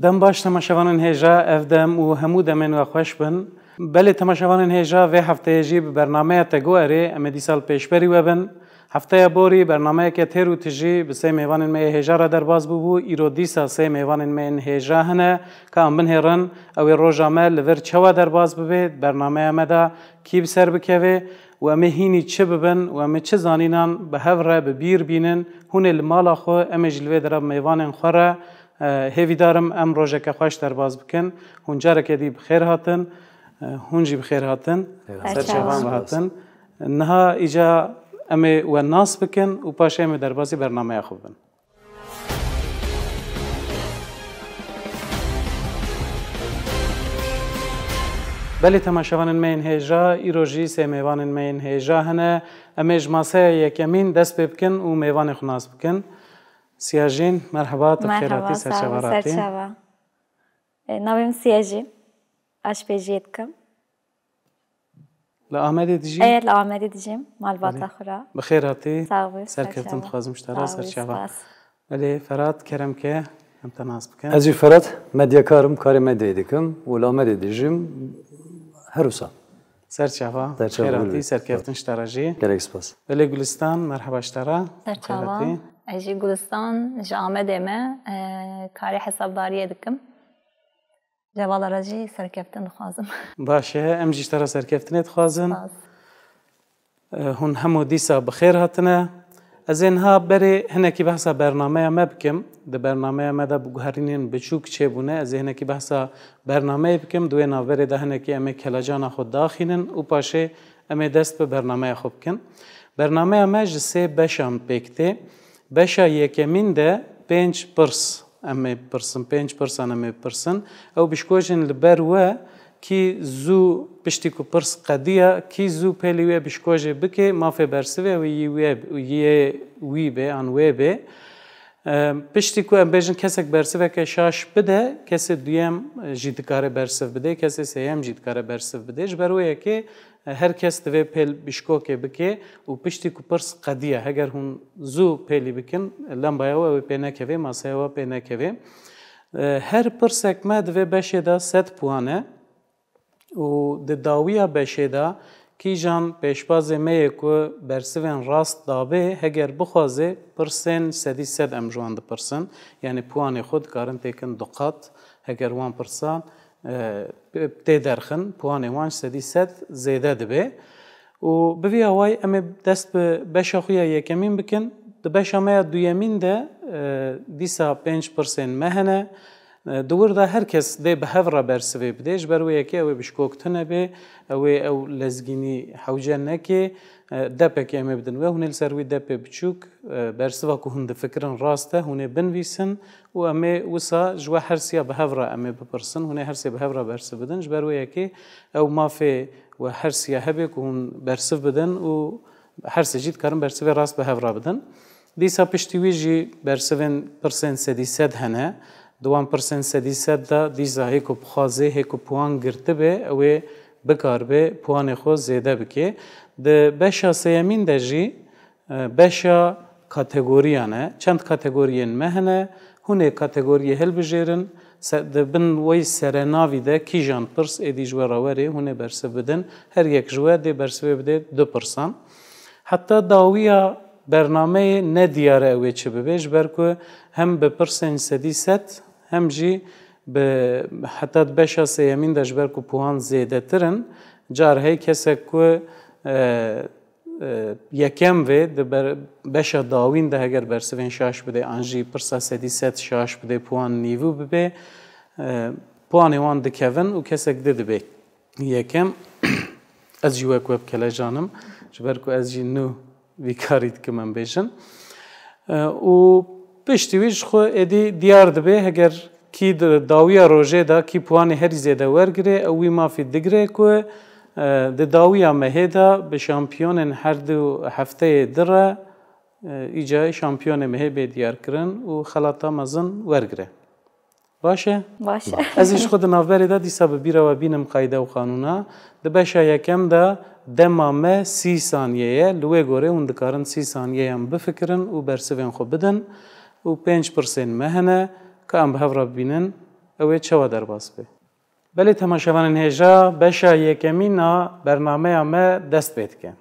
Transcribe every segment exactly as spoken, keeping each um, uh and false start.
Dem baş temaşevanên hêja, ev dem û hemû demên we xweş bin. Belê temaşevanên hêja, vê hefteyê jî bi bernameya Tegoerê em ê dîsa li pêşberî we bin. Hefteya borî bernameyeke têr û tijî bi sê mêvanên me yê hêja re derbas bûbû. Îro dîsa sê mêvanên me yên hêja hene. Ka em binhêrin, ew ê roja me li vir çawa derbas bibe, bernameya me de kî bi ser bikeve û em ê hînî çi bibin û em ê çi zanînan bi hev re bi bîr bînin. Hûn ê li mala xwe, em ê jî li vê dera bi mêvanên xwe re. E, hêvîdar im em rojeke xweş derbas bikin. Hûn careke dî bi xêr hatin. E, hûn jî bi xêr hatin. Xêr hatin. Ser çavan. Ser çavan bi hatin. Niha îca em ê we nas bikin û paşê em ê derbasî bernameya xwe bibin. Belê temaşevanên me yên hêja, îro jî sê mêvanên me yên hêja hene. Em ê ji maseya yekemîn dest pê bikin û mêvanê xwe nas bikin. Siyajîn, merheba, tu bi xêr hatî, Merhaba, ser sağ çava ol, ser ratî. Çava. E, navê min Siyajî, aşpêjiyê dikim. Li Amedê dijî? Ê, li Amedê dijîm, malbata Belê. Xwe re. Bi xêr hatî. Sağ ol, Serkeftin ser çava. Dixwazim ji te re, Sağ ol, ser çava. Spas. Belê, Ferhat, kerem ke, em te nas bikin. Ez jî Ferhat, medyakar im, karê medyayê dikim û li Amedê dijîm. Her wisa. Ser çava. Ser çava, Xêr hatî, belê. Serkeftin ji te re jî. Gelek spas. Belê Gulistan, merheba ji te re. Ser çava. Xêr hatî. Ez jî Gulistan, ji Amedê me, e, karê hesabdariyê dikim. Ji hevala re jî serkeftin dixwazim. Baş e, em jî ji te re serkeftinê dixwazin. Spas. E, hûn hemû dîsa bi xêr hatine. Ez ê niha berê hinekî behsa bernameya me bikim. Di bernameya me de bi guherînên biçûk çêbûne. Ez ê hinekî behsa bernameyê bikim. Di wê navberê de hinekî em ê kelacana xwe daxînin û paşê em ê dest bi bernameya xwe bikin. Bernameya me ji sê beşan pêk tê. Beşa yekemîn de pênc pirs em ê bipirsin, pênc pirsan em ê bipirsin. Ew bişkojên li ber we, kî zû piştî ku pirs qediya, kî zû pêlî wê bişkojê bike, mafê bersivê wê yî wê, yê wî be an wê be. Em, piştî ku em bêjin kesek bersiveke şaş bide, kesê duyem, e, jî dikare bersiv bide, kesê sêyem jî dikare bersiv bide. Ji ber wê yekê, e, her kes divê pêl bişkokê bike û piştî ku pirs qediya, heger hûn zû pêlî bikin, lembaya we wê pê nekevê, masaya we pê nekevê. E, her pirsek me di vê beşê de sed puan e. Û di dawiya beşê de kîjan pêşbazê me yê ku bersivên rast dabe, heger bixwaze, pirsên sedî sed em ji wan dipirsin. Yanî puanê xwe dikarin têkin du qat, heger wan pirsan, e, tê derxin, puanê wan ji sedî sed zêde dibe. Û bi vî awayî em ê dest bi beşa xwe ya yekemîn bikin. Di beşa me ya duyemîn de, e, dîsa pênc pirsên me hene. E, di wir de her kes dê bi hev re bersivê bidê. Ji ber wê yekê ew ê bişkok tune bê, ew ê ew lezgînî hewce neke. E, depekê em ê bidin we. Hûn ê li ser wî depê biçûk, e, bersiva ku hûn difikirin rast e, hûn ê binivîsin û em ê wisa ji we her siya bi hev re em ê bipirsin. Hûn ê her sê bi hev re bersiv bidin. Ji ber wê yekê ew mafê we her siya hebe ku hûn bersiv bidin û her sê jî dikarin bersivê rast bi hev re bidin. Dîsa piştî wî jî bersivên pirsên sedî sed hene. Di wan pirsên sedî sed de dîsa hê ku bixwaze, hê ku puan girtibe, ew ê bikaribe puanê xwe zêde bike. Di beşa sêyemîn de jî, e, beşa kategoriyan e. Çend kategoriyên me hene. Hûn ê kategoriyê hilbijêrin. Se-, di bin wê serenavî de kîjan pirs êdî ji we re were, hûn ê bersiv bidin. Her yek ji we dê bersivê bidê du pirsan. Heta dawiya bernameyê ne diyar e ew ê çi bibe, ji ber ku hem bi pirsên sedî sed hem jî bi, heta di beşa sêyemîn de ji ber ku puan zêdetir in, car hey kesek ku, e, e, yekem vê di ber-, beşa dawîn de heger bersivên şaş bide an jî pirsa sedî sed şaş bide, puan nîvû bibe, e, puanê wan dikevin û kesek di dibe yekem. Ez jî wek we bi kelecan im, ji ber ku ez jî nû vî karî dikim em bêjin. E, û piştî wî ji xwe êdî diyar dibe, heger kî di dawiya rojê de kî puanê herî zêde wergirê, ew wî mafî digire ku, e, di dawiya mehê de bi şampiyonên her du hefteyê di re, e, îca şampiyonê mehê bê diyarkirin û xelata mezin wergire. Baş e? Baş e. Ez ê ji xwe di navberê de dîsa bi bîra we bînim qayde û qanûna. Di beşa yekem de dema me sî saniye ye. Li wê gorê hûn dikarin sî saniyeyan bifikirin û bersivên xwe bidin. Û pênc pirsên me hene, ka em bi hev re bibînin. Ew ê çawa derbas be? Belê temaşevanên hêja, beşa yekemîn a bernameya me dest pê dike.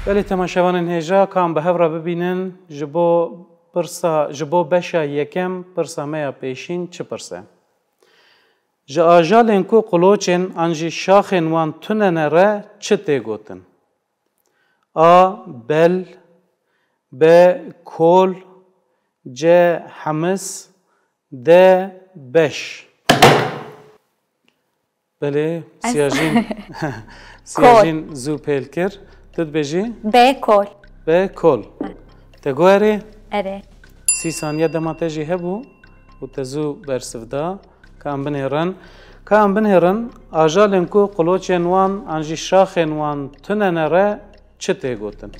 Belê temaşevanên hêja, ka em bi hev re bibînin, ji bo pirsa, ji bo beşa yekem pirsa me ya pêşîn çi pirs e? Ji ajalên ku quloçên an jî şaxên wan tune ne re çi tê gotin? A. Bel. B. Kol. C. Hemis. D. Beş. Belê, Ez- Siyajîn, Siyajîn zû pêl kir. Tu dibêjî? B. Kol. B. Kol. Te got erê? Erê. Sî saniye dema te jî hebû û te zû bersiv da. Ka em binêrin. Ka em binêrin, ajalên ku quloçên wan an jî şaxên wan tune ne re çi tê gotin?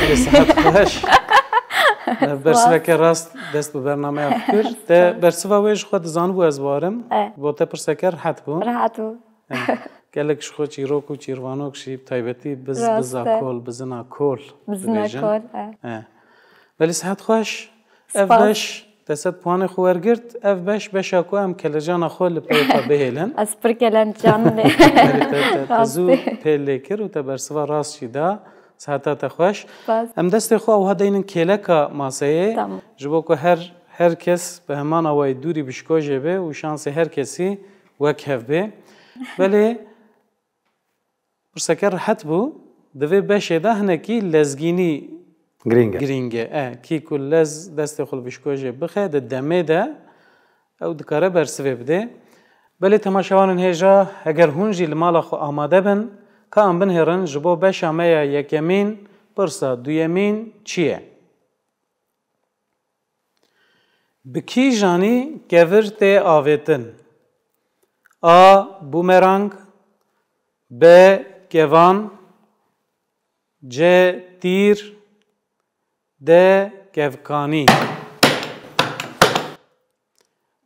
Belê, sihet xweş. Bersiveke rast dest bi bernameya kir. Te bersiva wê ji xwe dizanibû, ez barim. E. Bo te pirseke rihet bû. Rihet bû. E. Gelek ji xwe çîrok û çîrvanok jî, bi taybetî biz, Rast biza e. Kol, bizina kol Bizina dibêjin. Kol, e. E. Belê, sihet xweş. Ev Spas. Beş Te sed puanê xwe wergirt, ev beş, beşa ku em kelecana xwe li pê xwe bihêlin. Ez pir kelencan lê. Belê, te, te, te zû Rastî. Pê lê kir û te bersiva rast jî da. Siheta te xweş. Spas. Em destê xwe wiha deynin kêleka maseyê. Tamam. Ji bo ku her, her kes bi heman awayî dûrî bişkojê be û şansê her kesî wek hev be. Belê, Pirseke rihet bû, di vê beşê de hinekî lezgînî Girîng e. Girîng e. E, kî ku lez destê xwe li bişkojê bixe, di demê de ew dikare bersivê bidê. Belê temaşevanên hêja, heger hûn jî li mala xwe amade bin, ka em binihêrin ji bo beşa me ya yekemîn, pirsa duyemîn çi ye? Bi kîjanî kevir tê avêtin? A. Bumerang. B. Kevan. C. Tîr. D. Kevkanî.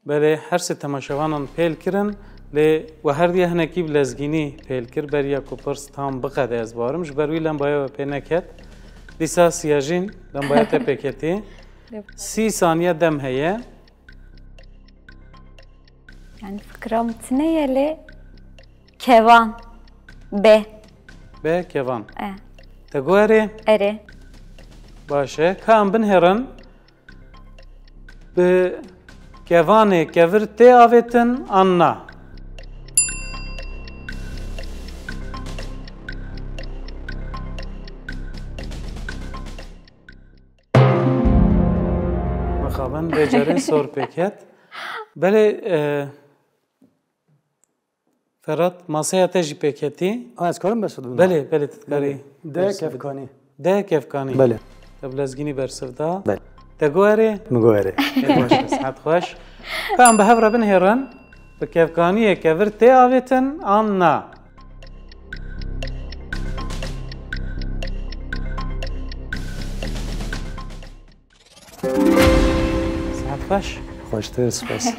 Belê, her sê temaşevanan pêl kirin, lê we herdiya hinekî bi lezgînî pêl kir, beriya ku pirs tam biqede, ez barim. Ji ber wî lembaya we pê neket. Dîsa Siyajîn, lembaya te pê ketî. Sî saniye dem heye. Yani fikra min tune ye lê kevan. B. B. Kevan. E. Te got erê? Erê. Baş e. Ka em binihêrin. Bi kevanê kevir tê avêtin an na? Mixabin vê carê sor pê ket. Belê, e, Ferhat, maseya te jî pê ketî. Ha, ez karim bersiv bidim? Belê, belê, tu dikarî. D. Kevkanî. D. Kevkanî. Belê. Te bi lezgînî bersiv da. Belê. Te got erê? Min got erê. Ê, baş e, sihet xweş. Ka em bi hev re binihêrin, bi kevkaniyê kevir tê avêtin an na? Sihet xweş. Xweştir, spas.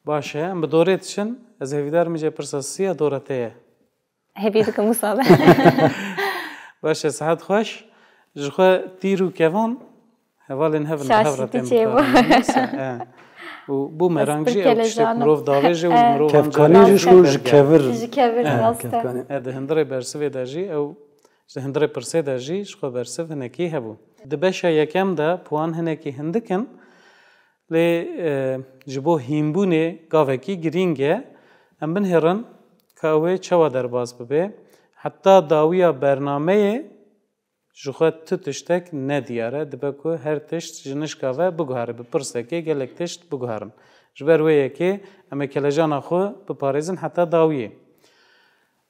Baş e, em bi dorê diçin. Ez hêvîdar im îca pirsa sisiya dora te ye. Hêvî dikim wisa be. Baş e, sihet xweş. Ji xwe tîr û kevan hevalên hev in, bi hev re Şaşîtî tên çêbû. Bikarin. Neyse, e. Û bumerang jî ew tiştek mirov davêje û mirov anca Kevkanî jî ji xwe ji kevir. Ji kevir, E, rast e. Kevkanî. E, di hundirê bersivê de jî ew, ji hundirê pirsê de jî ji xwe bersiv hinekî hebû. Di beşa yekem de puan hinekî hindik in. Lê, e, ji bo hînbûnê gavekî girîng e. Em binihêrin ka ew ê çawa derbas bibe. Heta dawiya bernameyê ji xwe tu tiştek nediyar e. Dibe ku her tişt ji nişka ve biguhere, bi pirsekê gelek tişt biguherin. Ji ber wê yekê em ê kelecana xwe biparêzin heta dawiyê.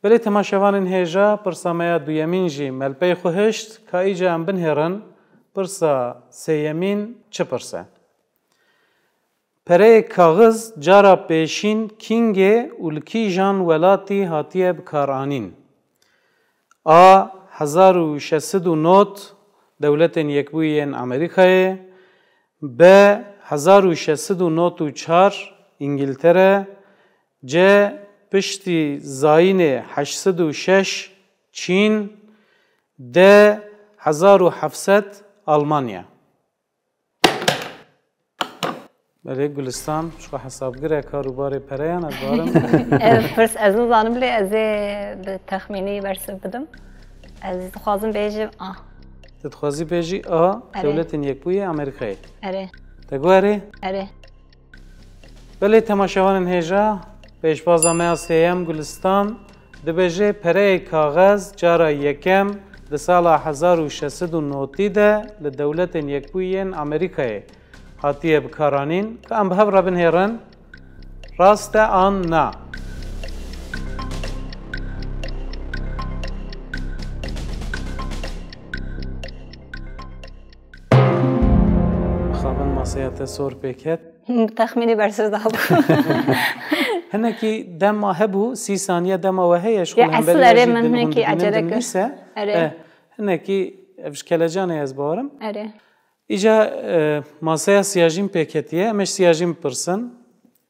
Belê temaşevanên hêja, pirsa me ya duyemîn jî me li pey xwe hişt, ka îca em binihêrin, pirsa sêyemîn çi pirs e? Pereyê kaxiz cara pêşîn kîngê û li kîjan welatî hatiye bikaranîn? A. Hezar û şeş sed û nod. Dewletên Yekbûyî yên Amerîkayê, B, hezar û şeş sed û nod û çar, Îngiltere, C, piştî zayînê heşt sed û şeş, Çîn, D, hezar û heft sed, Almanya. Belê Gulistan, ji xwe hesabgir e, kar û barê pereyan ez barim. Ev pirs ez nizanim, lê ez ê bi texmînî bersiv bidim. Ez dixwazim bêjim A. Tu dixwazî bêjî A, Erê. Dewletên Yekbûyî Amerîkayê. Erê. Te got erê? Erê. Belê temaşevanên hêja, pêşbaza me ya sêyem Gulistan dibêje pereyê kaxez cara yekem di sala hezar û şeş sed û notî de li Dewletên Yekbûyî yên Amerîkayê hatiye bikaranîn, ka em bi hev re binhêrin, rast e an na? Mixabin masaya te sor pê ket. Texmînî bersiv dabû. Hinekî dema hebû, sî saniye dema we heye, ji Ya, xwe li esil hemberî we erê jî min din hûn hinekî dibînin, acele kir. Dinlîse, Erê. eh, hinekî ev ji kelecan e, ez bawerim. Erê. Îca, e, masaya Siyajîn pêketiye, em ê ji Siyajîn bipirsin.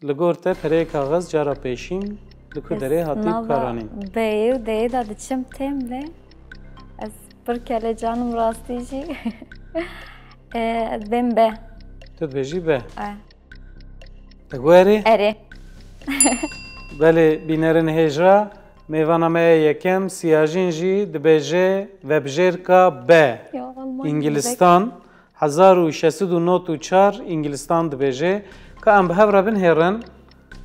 Li gor te pereyê kaxez cara pêşîn li ku derê hatî bikaranîn? Beyê û deyê de diçim têm lê ez pir kelecan im rastî jî. E, ez bêm B. Tu dibêjî B. E. Te got erê? Erê. Belê, bînerên hêja, mêvana me ya yekem, Siyajîn jî dibêje vebijêrka B. Ya, Almanya. Îngilistan, hezar û şeş sed û nod û çar Îngilistan dibêje, ka em bi hev re binhêrin,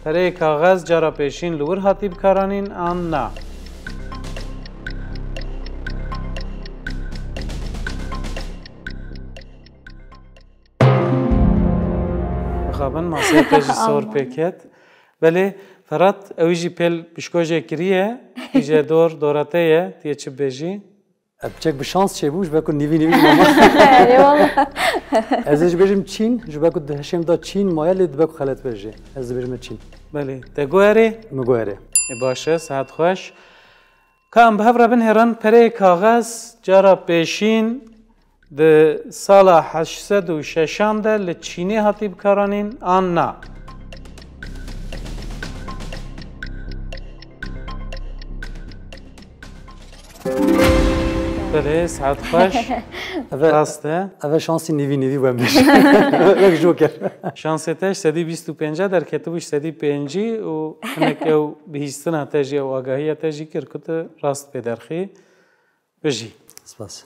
pereyê kaxez cara pêşîn li wir hatî bikaranîn an na? Mixabin, masaya te jî sor Aman. pê ket. Belê, Ferhat, ew jî pêl pişko jê kiriye. Îje dor, dora te ye, tu yê çi bibêjî? E, piçek bi şans çêbû, ji ber ku nîvî nîvî ji mama. Eyvallah. Ez ê jî bêjim Çîn, ji ber ku di hişê min de Çîn maye, lê dibe ku xelet be jî. Ez dibêjim Çîn. Belê, te got erê? Min got erê. Ê baş e, saet xweş. Ka em bi hev re binhêrin, pereyê kaxez cara pêşîn di sala heşt sed û şeşan de li Çînê hatî bikaranîn an na? Belê, saet xweş. Eve, Rast e. Eve şansî nîvî nîvî wem bir. Wek joker. Şansê te ji sedî bîst û pênca derketibû ji sedî pêncî û hinek ew bihîstina te jî, ew agahiya te jî kir ku tu rast pê derxî. Bijî. Spas.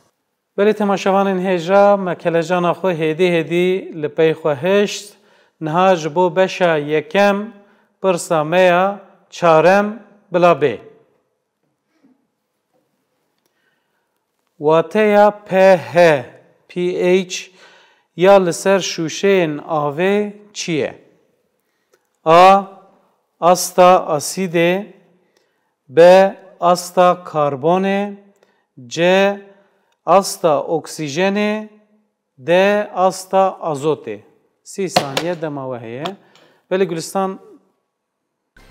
Belê temaşevanên hêja, me kelejana xwe hêdî hêdî li pey xwe hişt. Niha ji bo beşa yekem, pirsa me ya çarem bila bê. Wateya pH, pH, ya li ser şûşeyên avê çi ye? A, asta asîdê, B, asta karbonê, C, asta oksîjenê, D, asta azotê. Sî saniye dema we heye. Belê Gulistan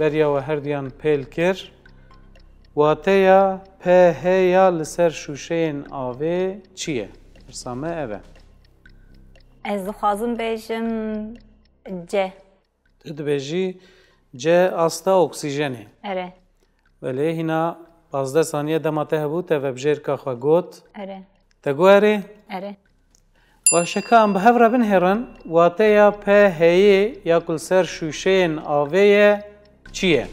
beriya we herduyan pêl kir. Wateya pH ya li ser şûşeyên avê çi ye? Pirsa me ev e. Ez dixwazim bêjim C. Tu dibêjî C asta oksîjenê. Erê. Belê, hîna pazdeh saniye dema te hebû, te vebjêrka xwe got. Erê. Te got erê? Erê. Baş e, ka em bi hev re binhêrin, wateya pH'yê ya ku li ser şûşeyên avê ye, çi ye?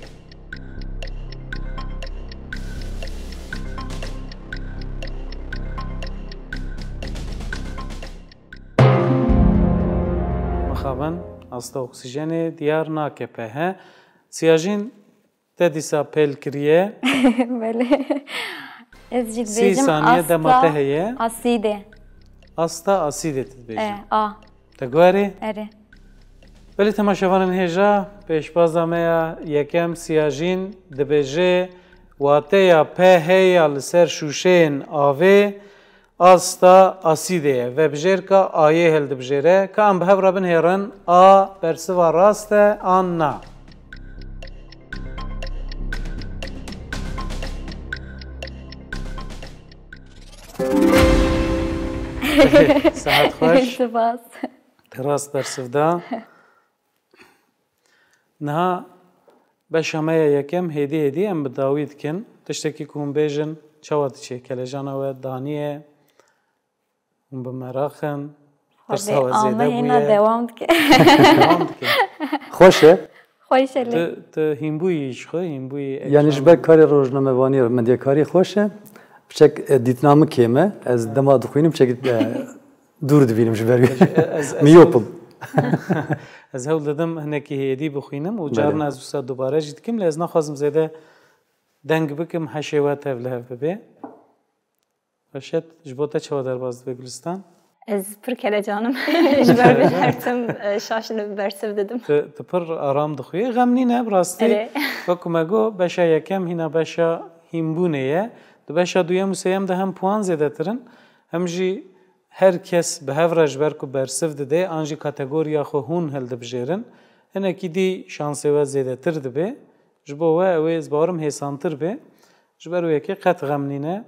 Mixabin, asta oksîjenê diyar nake pH. Siyajîn te dîsa pêl kiriye. Belê. Ez jî Sî dibêjim saniye dema te asta heye. Asîdê. Asta asîdê tu dibêjî. E, A. Te got erê? Erê. Belê temaşevanên hêja, pêşbaza me ya yekem Siyajîn dibêje, wateya pH ya li ser şûşeyên avê asta asîdê ye. Vebijêrka Ayê hildibijêre. Ka em bi hev re binhêrin, A bersiva rast e an na? Sihet xweş. Spas. Te rast bersiv da. Niha beşa me ya yekem hêdî hêdî em bi dawî dikin. Tiştekî ku hûn bêjin, çawa diçe? Kelejana we danî ye? Hûn bi meraq in? Tirsa we zêde bûye? Dewam dike. Dewam dike. Xweş e. Xweş e lê. Tu, tu hînbûyî ji xwe, hînbûyî Yani ji ber karê rojnamevanî, medyakarî xweş e. Piçek e, dîtina min kêm e. Ez dema dixwînim piçek e, dûr dibînim ji ber wî. Ez, ez, Miyop im. Ez hewl didim hinekî hêdî bixwînim û Belê. Carna ez wisa dubare jî dikim, lê ez naxwazim zêde deng bikim, heşê we tev li hev bibe. Reşet, ji bo te çawa derbas dibe Gulistan? Ez pir kelecan im. Ji ber vê her tim e, şaş li bersiv didim. Tu, tu pir aram dixwî. Xem nîne, bi rastî. Erê. Wek ku me got, beşa yekem hîna beşa hînbûnê ye. Di beşa duyem û sêyem de hem puan zêdetir in, hem jî her kes bi hev re ji ber ku bersiv dide, an jî kategoriya xwe hûn hildibijêrin, hinekî dî şansê we zêdetir dibe. Ji bo we ew ê, ez bawerim, hêsantir be. Ji ber wê yekê qet xem nîne.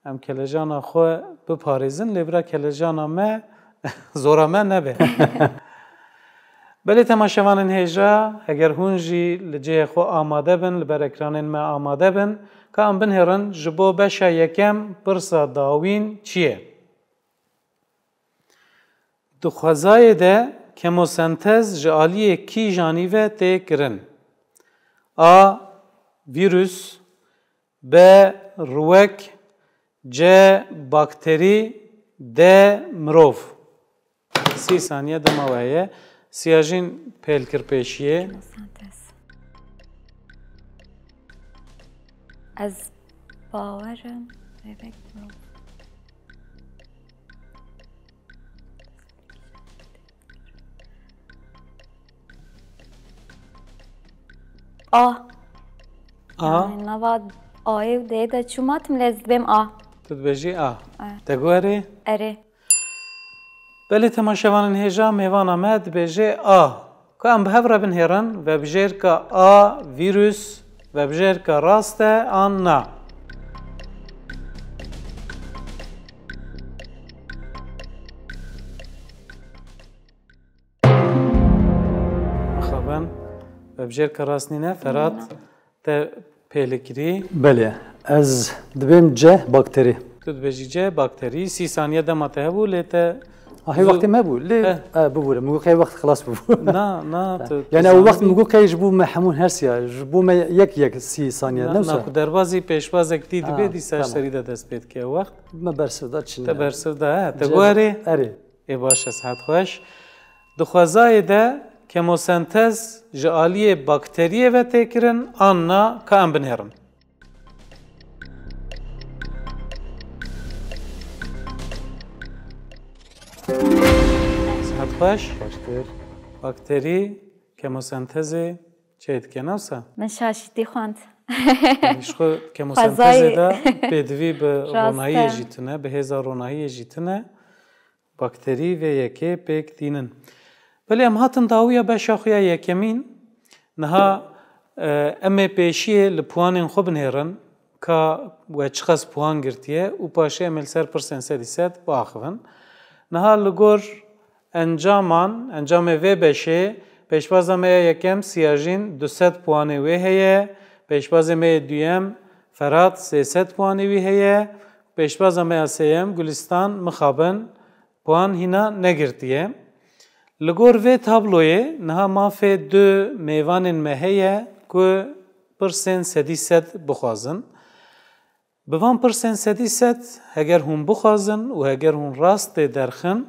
Em kelejana xwe biparêzin, lê bira kelejana me zora me nebe. Belê temaşevanên hêja, heger hûn jî li cihê xwe amade bin, li ber ekranên me amade bin, ka em binêrin ji bo beşa yekem pirsa dawîn çi ye? Di xwezayê de kemosentez ji aliyê kî janî ve tê kirin? A. Vîrus. B. Ruwek. C. Bakterî. D. Mirov. Sî saniye dema we heye. Siyajîn pêl kir pêşiyê. Ez bawerim bebek bu. A. A. Yani nava A'yê û D'yê de çûma tim lê ez dibêm A. Tu dibêjî A. Evet. Te guherê? Erê. Belê temaşevanên hêja, mêvana me dibêje A. Ka em bi hev re binhêrin, vebijêrka A, vîrus, vebijêrka rast e an na? Mixabin, vebijêrka rast nîne, Ferhat, te pêlî kirî. Belê. Ez dibêm C, bakterî. Tu dibêjî C, bakterî. Sî saniye dema te hebû, lê te Ahê wextê me bû. Lê Eh. e, bibûre. Min got qey wext xilas bibû. Na, na, tu, tu Yani ew wext zanî. Min got qey ji bo me hemûn her siya, ji bo me yek yek sî saniye Na, newsa. Na, ku derbazî pêşbazek dî dibe, Ha, dîsa tamam. serî de dest pê dike ew wext. Me bersiv da çi Te bersiv da, he. Te guherê? Erê. Ê baş e, sihet xweş. Di xwezayê de kemosentez ji aliyê bakteriyê ve tê kirin, an na, ka em binêrin. Sihet xweş. Xweştir. Bakterî kemosentezê çê dike, ne wisa? Min şaşîtî xwend. Ji xwe kemosentezê de Xwezayê. Pêdivî bi Rast ronahiyê e. Jî tune, bi hêza ronahiyê jî tune. Bakterî vê yekê pêk tînin. Belê em hatin dawiya beşa xwe ya yekemîn. Niha e, em ê pêşiyê li puanên xwe binêrin ka we çiqas puan girtiye û paşê em ê li ser pirsên sedî sed biaxivin. Niha li gor encaman, encamê vê beşê, pêşbaza me ya yekem Siyajîn du sed puanê wê heye, pêşbazê me yê duyem Ferhat sê sed puanê wî heye, pêşbaza me ya sêyem Gulistan mixabin puan hîna negirtiye. Li gor vê tabloyê niha mafê du mêvanên me heye ku pirsên sedî sed bixwazin. Bi van pirsên sedî sed heger hûn bixwazin û heger hûn rast tê derxin,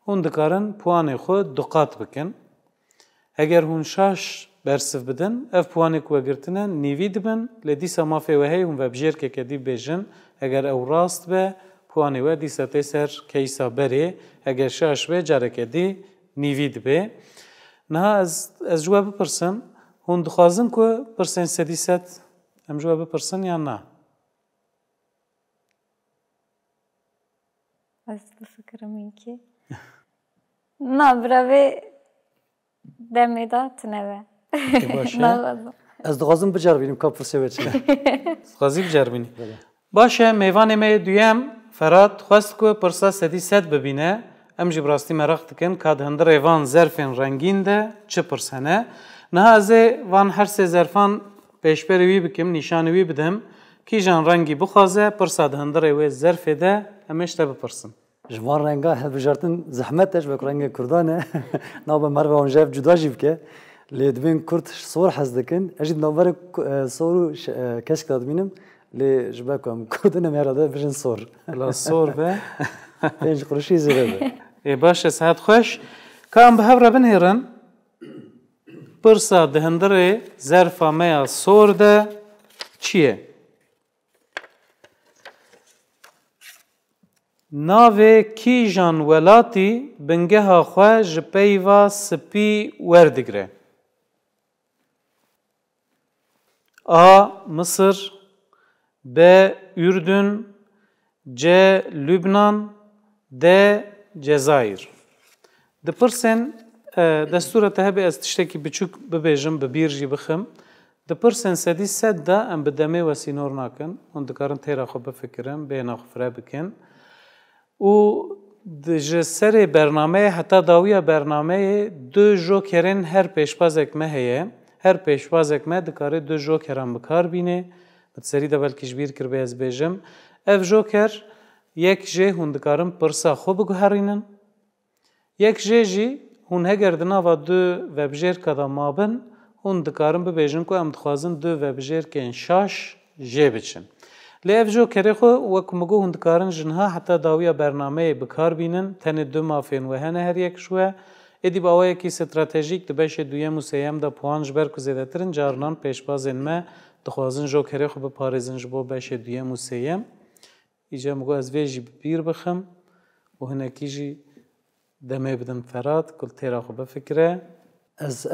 hûn dikarin puanê xwe duqat bikin. Heger hûn şaş bersiv bidin, ev puanê ku we girtine nîvî dibin, lê dîsa mafê we heye hûn vebijêrkeke dî bêjin, heger ew rast be, puanê we dîsa tê ser keysa berê, heger şaş be, careke dî nîvî dibe. Niha ez, ez ji we bipirsim, hûn dixwazin ku pirsên sedî sed em ji we bipirsin yan na? Ez difikirim wînkî. Na, bira vê demê de tune be. Ê, baş e. Naxwazim. Ez dixwazim biceribînim ka pirsê we çi ne. Dixwazî biceribînî. Baş e, mêvanê me yê duyem Ferhat xwest ku pirsa sedî sed bibîne. Em jî bi rastî meraq dikin ka di hundirê van zerfên rengîn de çi pirs hene. Niha ez ê van her sê zerfan pêşberî wî bikim, nîşanî wî bidim. Kîjan rengî bixwaze, pirsa di hundirê wê zerfê de em ê ji te bipirsin. Ji van renga hilbijartin zehmet e, ji ber ku rengê Kurdan e. Nabe meriv wan ji hev cuda jî bike. Lê dibên Kurd ji sor hez dikin. Ez jî di navberê ku-, e, sor û ş-, e, kesk de dibînim. Lê ji ber ku em Kurd in, em herhalde bijin sor. Bila sor be. Pênc quruşî zêde be. Ê baş e, sihet xweş. Ka em bi hev re binêrin. Pirsa di hundirê zerfa me ya sor de çi ye? Navê kîjan welatî bingeha xwe ji peyva spî werdigire? A. Misir, B. Urdun, C. Lubnan, D. Cezayir. Di pirsên, e, destûra te hebe ez tiştekî biçûk bibêjim, bi bîr jî bixim. Di pirsên sedî sed de em bi demê we sînor nakin. Hûn dikarin têra xwe bifikirin, bêhna xwe fire bikin. Û di, ji serê bernameyê heta dawiya bernameyê du jokerên her pêşbazek me heye. Her pêşbazek me dikare du jokeran bi kar bîne. Min di serî de belkî ji bîr kiribe ez bêjim. Ev joker, yek jê hûn dikarin pirsa xwe biguherînin. Yek jê jî hûn heger di nava du vebijêrka de mabin, hûn dikarin bibêjin ku em dixwazin du vebijêrkên şaş jê biçin. Lê ev jokerê xwe, wek min got, hûn dikarin ji niha heta dawiya bernameyê bi kar bînin, tenê du mafên we hene her yek ji we. Êdî bi awayekî stratejîk di beşê duyem û sêyem de puan ji ber ku zêdetir in, carinan pêşbazên me dixwazin jokerê xwe biparêzin ji bo beşê duyem û sêyem. Îca min got ez vê jî bi bîr bixim û hinekî jî demê bidim Ferhat, ku li têra xwe bifikire. Ez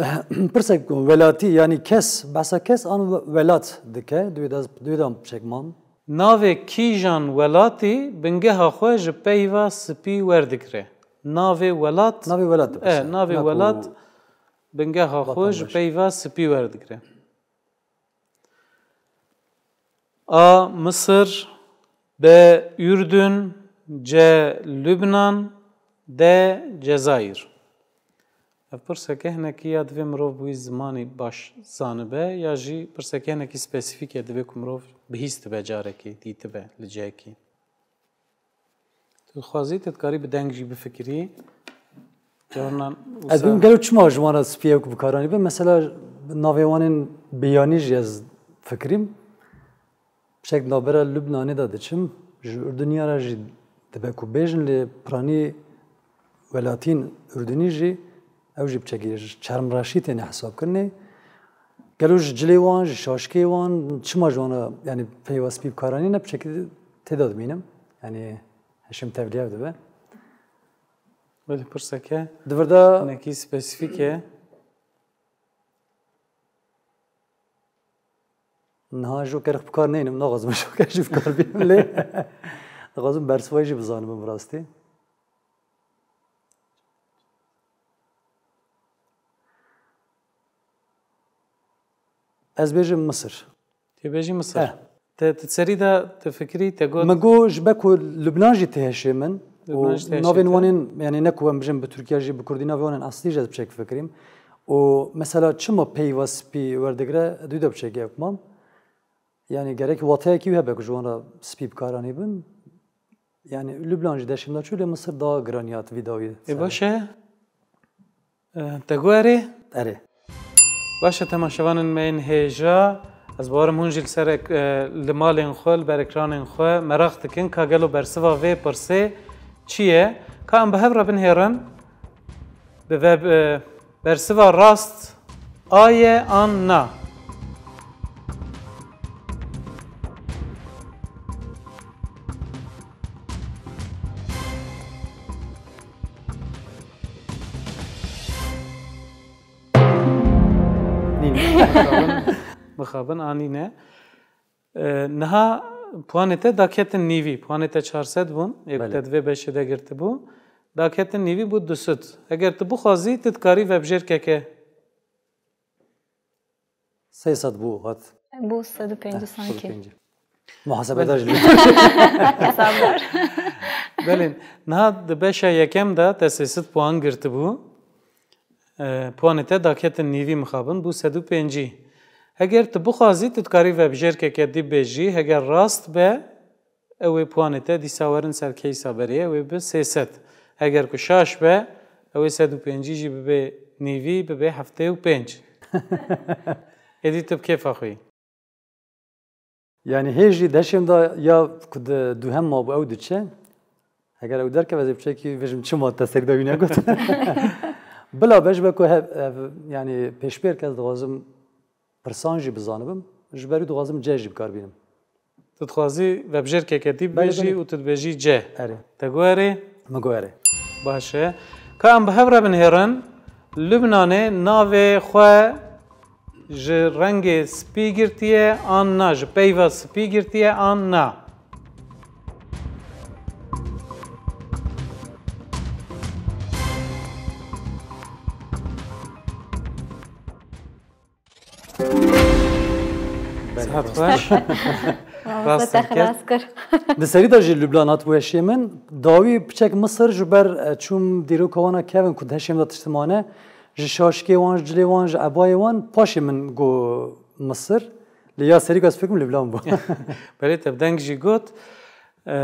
pirsek welatî, yanî kes, behsa kes an we-, welat dike, di wê de, di wê de piçek mam. Navê kîjan welatî bingeha xwe ji peyva spî werdigire? Navê welat. Navê welat dipirse. E, navê welat bingeha xwe ji peyva spî werdigire. A. Misir, B. Urdun, C. Lubnan, D. Cezayir. Ev pirseke hinekî ya divê mirov bi wî zimanî baş zanibe, ya jî pirseke hinekî spesîfîk e, divê ku mirov bihîstibe carekê, dîtibe li cihekî. Tu dixwazî, tu dikarî bi deng jî bifikirî. Carinan Ez wisa bim gelo çima ji wan re spî ew ku bi kar anî be? Mesela navê wan ên biyanî jî ez fikirîm. Piçek navbera Lubnanê de diçim. Ji Urduniya re jî dibe ku bêjin, lê piranî welatîn Urdunî jî ew jî piçekî ji çermreşî têne hesabkirinê. Gelo ji cilê wan, ji şaşkê wan, çima ji wan re, yanî peyva spî bi kar anîne, piçekî tê de dimînim. Yanî heşim tevlihev dibe. Belê pirseke Di vir de hinekî spesîfîk e. Niha joker bi kar neynim, naxwazim joker jî bi kar bînim lê dixwazim bersiva jî bizanim bi rastî. Ez bêjim Misir. Tê bêjî Misir. Eh. Te, te serî de te fikirî, te got. Min got ji ber ku Lubnan jî tê hişê min. Lubnan jî tê hişê te. Û navên wan ên, yanî ne ku em bijin bi Tirkiye jî, bi Kurdî navê wan ên eslî jî ez bi çek fikirîm. Û mesela çima peyva spî werdigire, dû de bi çek ev mam. Yanî gerek wateyekî wî hebe ku ji wan re spî bi kar anî bin. Yanî Lubnan jî deşê min de çû, lê Misir daha giranî hat vî dawî. Ê baş e. E, te got erê? Erê. Baş e, temaşevanên me yên hêja, ez bawerim hûn jî li ser ek-, e, li malên xwe, li ber ekranên xwe meraq dikin ka gelo bersiva vê pirsê çi ye? Ka em bi hev re binihêrin, bi ve, e, bersiva rast A ye an na? Nîne. Mixabin, mixabin a nîne. E, niha puanê te daketin nîvî. Puanê te çar sed bûn. Yê ku Belê. Te di vê beşê de girtibû. Daketin nîvî bû du sed. Eger tu bixwazî, tu dikarî vebjêrkeke Sê sed bû hat. Bû sed û pêncî Eh, sankî. Sed û pêncî. Muhasebedar ji Hesabdar. Belê, niha di beşa yekem de te sê sed puan girtibû. E, puanê te daketin nîvî mixabin, bû sed û pêncî. Heger tu bixwazî, tu dikarî vebijêrkeke dî bêjî, heger rast be, ew ê puanê te dîsa werin ser keysa berê, ew ê bi sê sed. Heger ku şaş be, ew ê sed û pêncî jî bibe nîvî, bibe heftê û pênc. Êdî tu bi kêfa xwe yî. Yanî hê jî deşêm de ya ku di duhem mabû ew diçe. Heger ew derkeve ez ê piçekî vêjim çima te serî de wî negot. Bila be ji ber ku hev, hev, yanî pêşbêrk ez dixwazim pirsan jî bizanibim. Ji ber wî dixwazim C jî bi kar bînim. Tu dixwazî vebjêrkeke dî Belê, bibêjî belê. û tu dibêjî C. Erê. Te got erê? Min got erê. Baş e. Ka em bi hev re binihêrin, Lubnanê navê xwe ji rengê spî girtiye an na, ji peyva spî girtiye an na? Belê, Sihet rast. xweş. Mamoste Rast te ket. xilas kir. Di serî de jî Lubnan hat weşê min. Dawî piçek Misir ji ber, e, çûm dîroka wana kevin ku di heşê min de tişt mane. Ji şaşikê wan, ji cilê wan, ji ebayê wan paşê min got Misir. Lê ya serî ku ez fikirim Lubnan bû. Belê te bi deng jî got. E,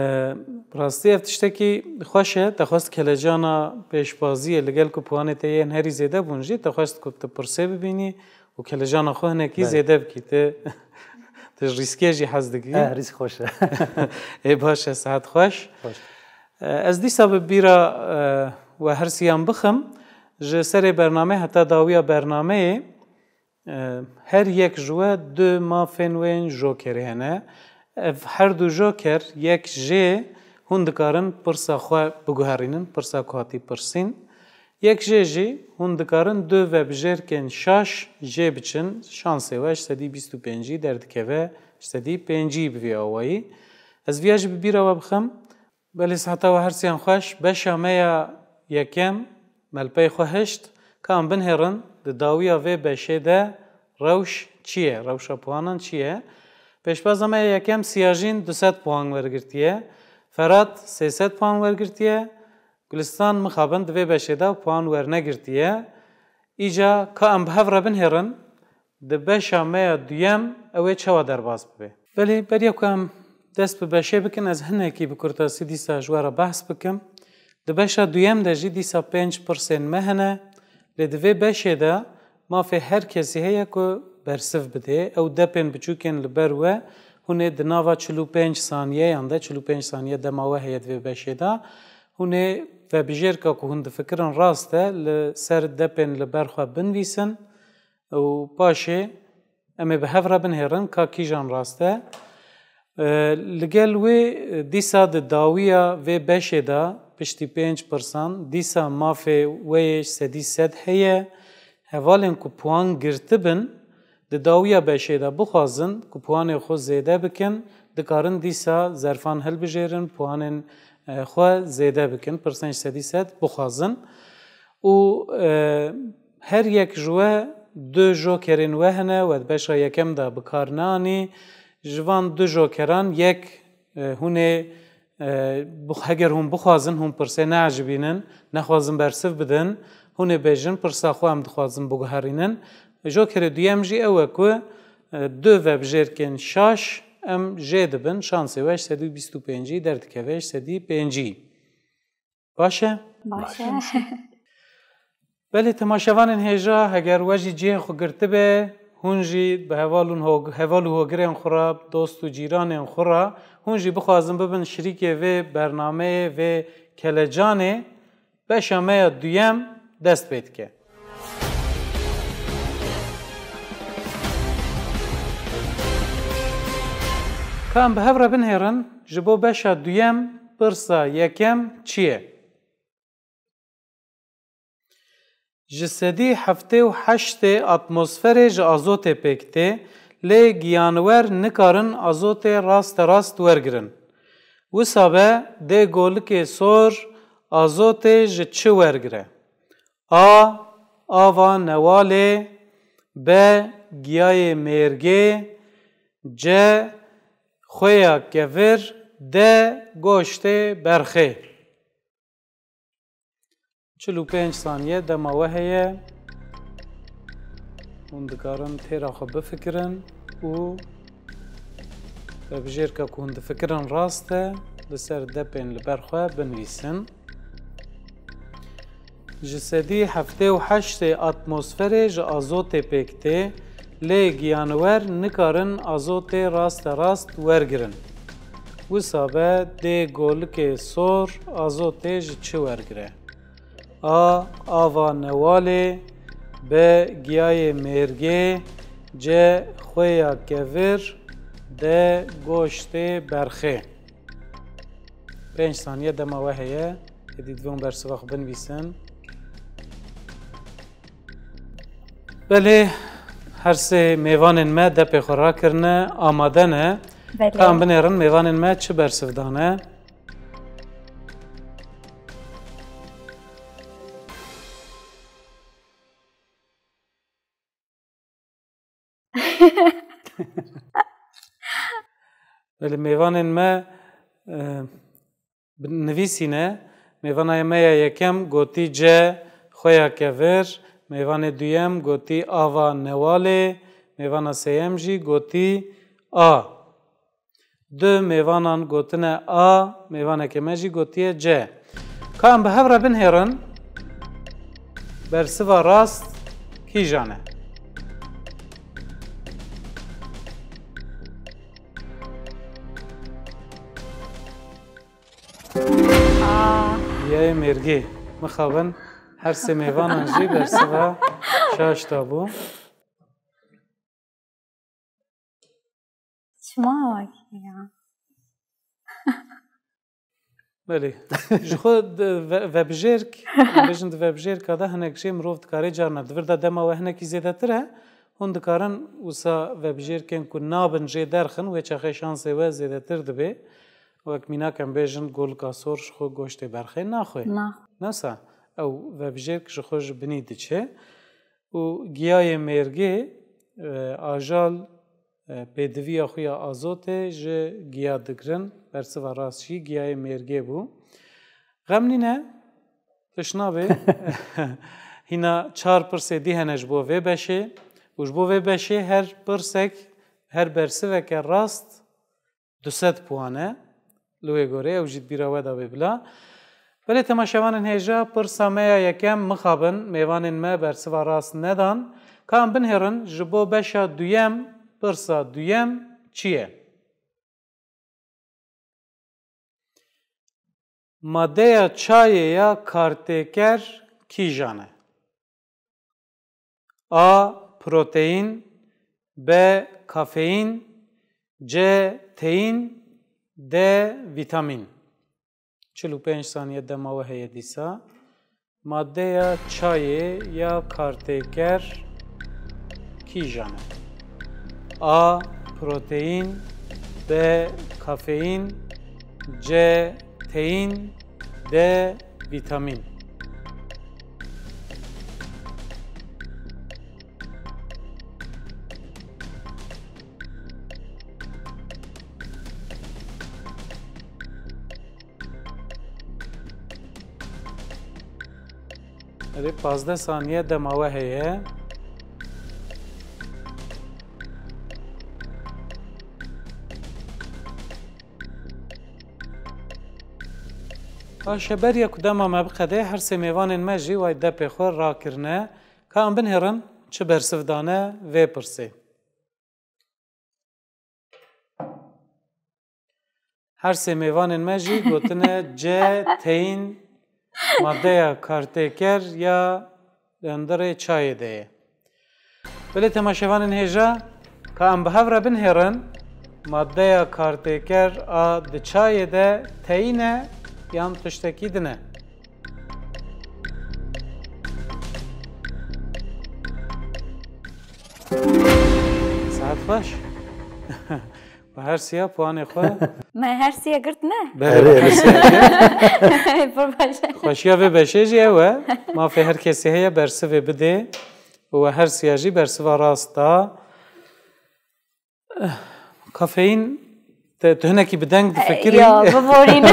rastî ev tiştekî xweş e. Te xwest kelecana pêşbaziyê li gel ku puanê te yên herî zêde bûn jî, te xwest ku tu pirsê bibînî û kelecana xwe hinekî Belê. zêde bikî. Tu, tu ji rîskê jî hez dikî. Eh, rîsk xweş e. Ê baş e, sihet xweş. Xweş. E, ez dîsa bi bîra, e, we her siyan bixim. Ji serê bernameyê heta dawiya bernameyê, e, her yek ji we du mafên wê yên jokerê hene. Ev her du joker, yek jê hûn dikarin pirsa xwe biguherînin, pirsa ku hatî pirsîn. Yek jê jî hûn dikarin du vebijêrkên şaş jê biçin, şansê we ji sedî bîst û pêncî derdikeve ji sedî pêncî bi vî awayî. Ez viya jî bi bîra we bixim. Belê, siheta we her siyan xweş. Beşa me ya yekem me li pey xwe hişt. Ka em binihêrin, di dawiya vê beşê de rewş çi ye? Rewşa puanan çi ye? Pêşbaza me ya yekem Siyajîn du sed puan wergirtiye. Ferat sê sed puan wergirtiye. Gulistan mixabin di vê beşê de puan wernegirtiye. Îca ka em bi hev re binihêrin, di beşa me ya duyem ew ê çawa derbas bibe? Belê, beriya ku em dest bi beşê bikin, ez hinekî bi kurtasî dîsa ji we re behs bikim. Di beşa duyem de jî dîsa pênc pirsên me hene, lê di vê beşê de mafê her kesî heye ku bersiv bide. Ew depên biçûkên li ber we, hûn ê di nava çil û pênc saniyeyan de, çil û pênc saniye dema we heye di vê beşê de, hûn ê vebijêrka ku hûn difikirin rast e, li ser depên li ber xwe binivîsin. Û paşê em ê bi hev re binihêrin ka kîjan rast e. E, li gel wê, e, dîsa di dawiya vê beşê de piştî pênc pirsan, dîsa mafê we yê sedî sed heye. Hevalên ku puan girtibin, di dawiya beşê de bixwazin ku puanê xwe zêde bikin, dikarin dîsa zerfan hilbijêrin, puanên, e, xwe zêde bikin, pirsên ji sedî sed bixwazin. Û, e, her yek ji we du jokerên we hene, we di beşa yekem de bi kar neanî. Ji van du jokeran yek, e, hûn ê, e, bix-, heger hûn bixwazin, hûn pirsê neecibînin, nexwazin bersiv bidin, hûn ê bêjin, pirsa xwe em dixwazin biguherînin. Jokerê duyem jî ew e ku, e, du vebijêrkên şaş em jê dibin, şansê we ji sedî bîst û pêncî derdikeve ji sedî pêncî. Baş e? Baş e. Belê, temaşevanên hêja, heger we jî cihê xwe girtibe, hûn jî bi heval û hog-, heval û hogirên xwe re, dost û cîranên xwe re, hûn jî bixwazin bibin şirîkê vê bernameyê, vê kelecanê, beşa me ya duyem dest pê dike. Ka em bi hev re binihêrin, ji bo beşa duyem, pirsa yekem çi ye? Ji sedî heftê û heştê atmosferê ji azotê pêk tê, lê giyanwer nikarin azotê rasterast wergirin. Wisa be, dê golikê sor azotê ji çi wergire? A, ava newalê, B, giyayê mêrgê, C, Xwêya kevir de goştê berxê. Çil û pênc saniye dema we heye. Hûn dikarin têra xwe bifikirin û vebijêrka ku hûn difikirin rast e, li ser depên li ber xwe binivîsin. Ji sedî heftê û heştê atmosferê ji azotê pêk tê, lê giyaniwer nikarin azotê raste rast wergirin. Wisa be dê golikê sor azotê ji çi wergire? A. Ava newalê. B. Giyayê mêrgê. C. Xwêya kevir. D. Goştê berxê. Pênc saniye dema we heye. Êdî divê hûn bersiva xwe binivîsin. Belê, her sê mêvanên me depê xwe rakirine, amade ne. Belê. Ka em binêrin mêvanên me çi bersiv dane. Belê, mêvanên me, e, bi-, nivîsîne. Mêvana me ya yekem gotî C, xwêya kevir. Mêvanê duyem gotî ava newalê. Mêvana sêyem jî gotî A. Du mêvanan gotine A, mêvaneke me jî gotiye C. Ka em bi hev re binhêrin, bersiva rast kîjan e? A. Giyayê mêrgê. Mixabin her sê mêvanan jî bersiva şaş dabû. Çima wekî ya? Belê. Ji xwe di ve-, vebijêrk, em bêjin di vebijêrka de hinek jê mirov dikare carna di vir de dema we hinekî zêdetir e, hûn dikarin wisa vebijêrkên ku nabin jê derxin, wê çaxê şansê we zêdetir dibe. Wek mînak em bêjin golika sor ji xwe goştê berxê naxwe. Naxwe. Nasa ew vebijêrk ji xwe ji binî diçe. Û giyayê mêrgê, e, ajal, e, pêdiviya xwe ya azotê ji giya digirin. Bersiva rast jî giyayê mêrgê bû. Xem nîne, tişt nabe. Hîna çar pirsê dî hene ji bo vê beşê. Û ji bo vê beşê her pirsek, her bersiveke rast du sed puan e. Li wê gorê ew jî di bîra we de bê bila. Belê temaşevanên hêja, pirsa me ya yekem mixabin, mêvanên me bersiva rast nedan. Ka em binhêrin, ji bo beşa duyem, pirsa duyem çi ye? Madeya çayê ya kartêker kîjan e? A. Proteîn. B. Kafeîn. C. Teîn. D. Vîtamîn. Çil û pênc saniye dema we heye dîsa. Madeya çayê ya kartêker kîjan e? A. Proteîn. B. Kafeîn. C. Teîn. D. Vîtamîn. Erê, pazdeh saniye dema we heye. Baş e, beriya ku dema me biqede, her sê mêvanên me jî way depê xwe rakirine. Ka em binhêrin, çi bersiv dane vê pirsê? Her sê mêvanên me jî gotine C, teîn, madeya kartêker ya li hundirê çayê de ye. Belê temaşevanên hêja, ka em bi hev re binhêrin, madeya kartêker a di çayê de teîn e yan tiştekî din e? Saet xweş. Bi her siya puanê xwe. Me her siya girt ne? Belê, Erê, bi her siya girt. Pir baş e. Xweşiya vê beşê jî ew e. Mafê her kesî heye bersivê bidê. Û we her siya jî bersiva rast da. Kafeîn Te, tu hinekî bi deng difikirî. Ya, biborîn.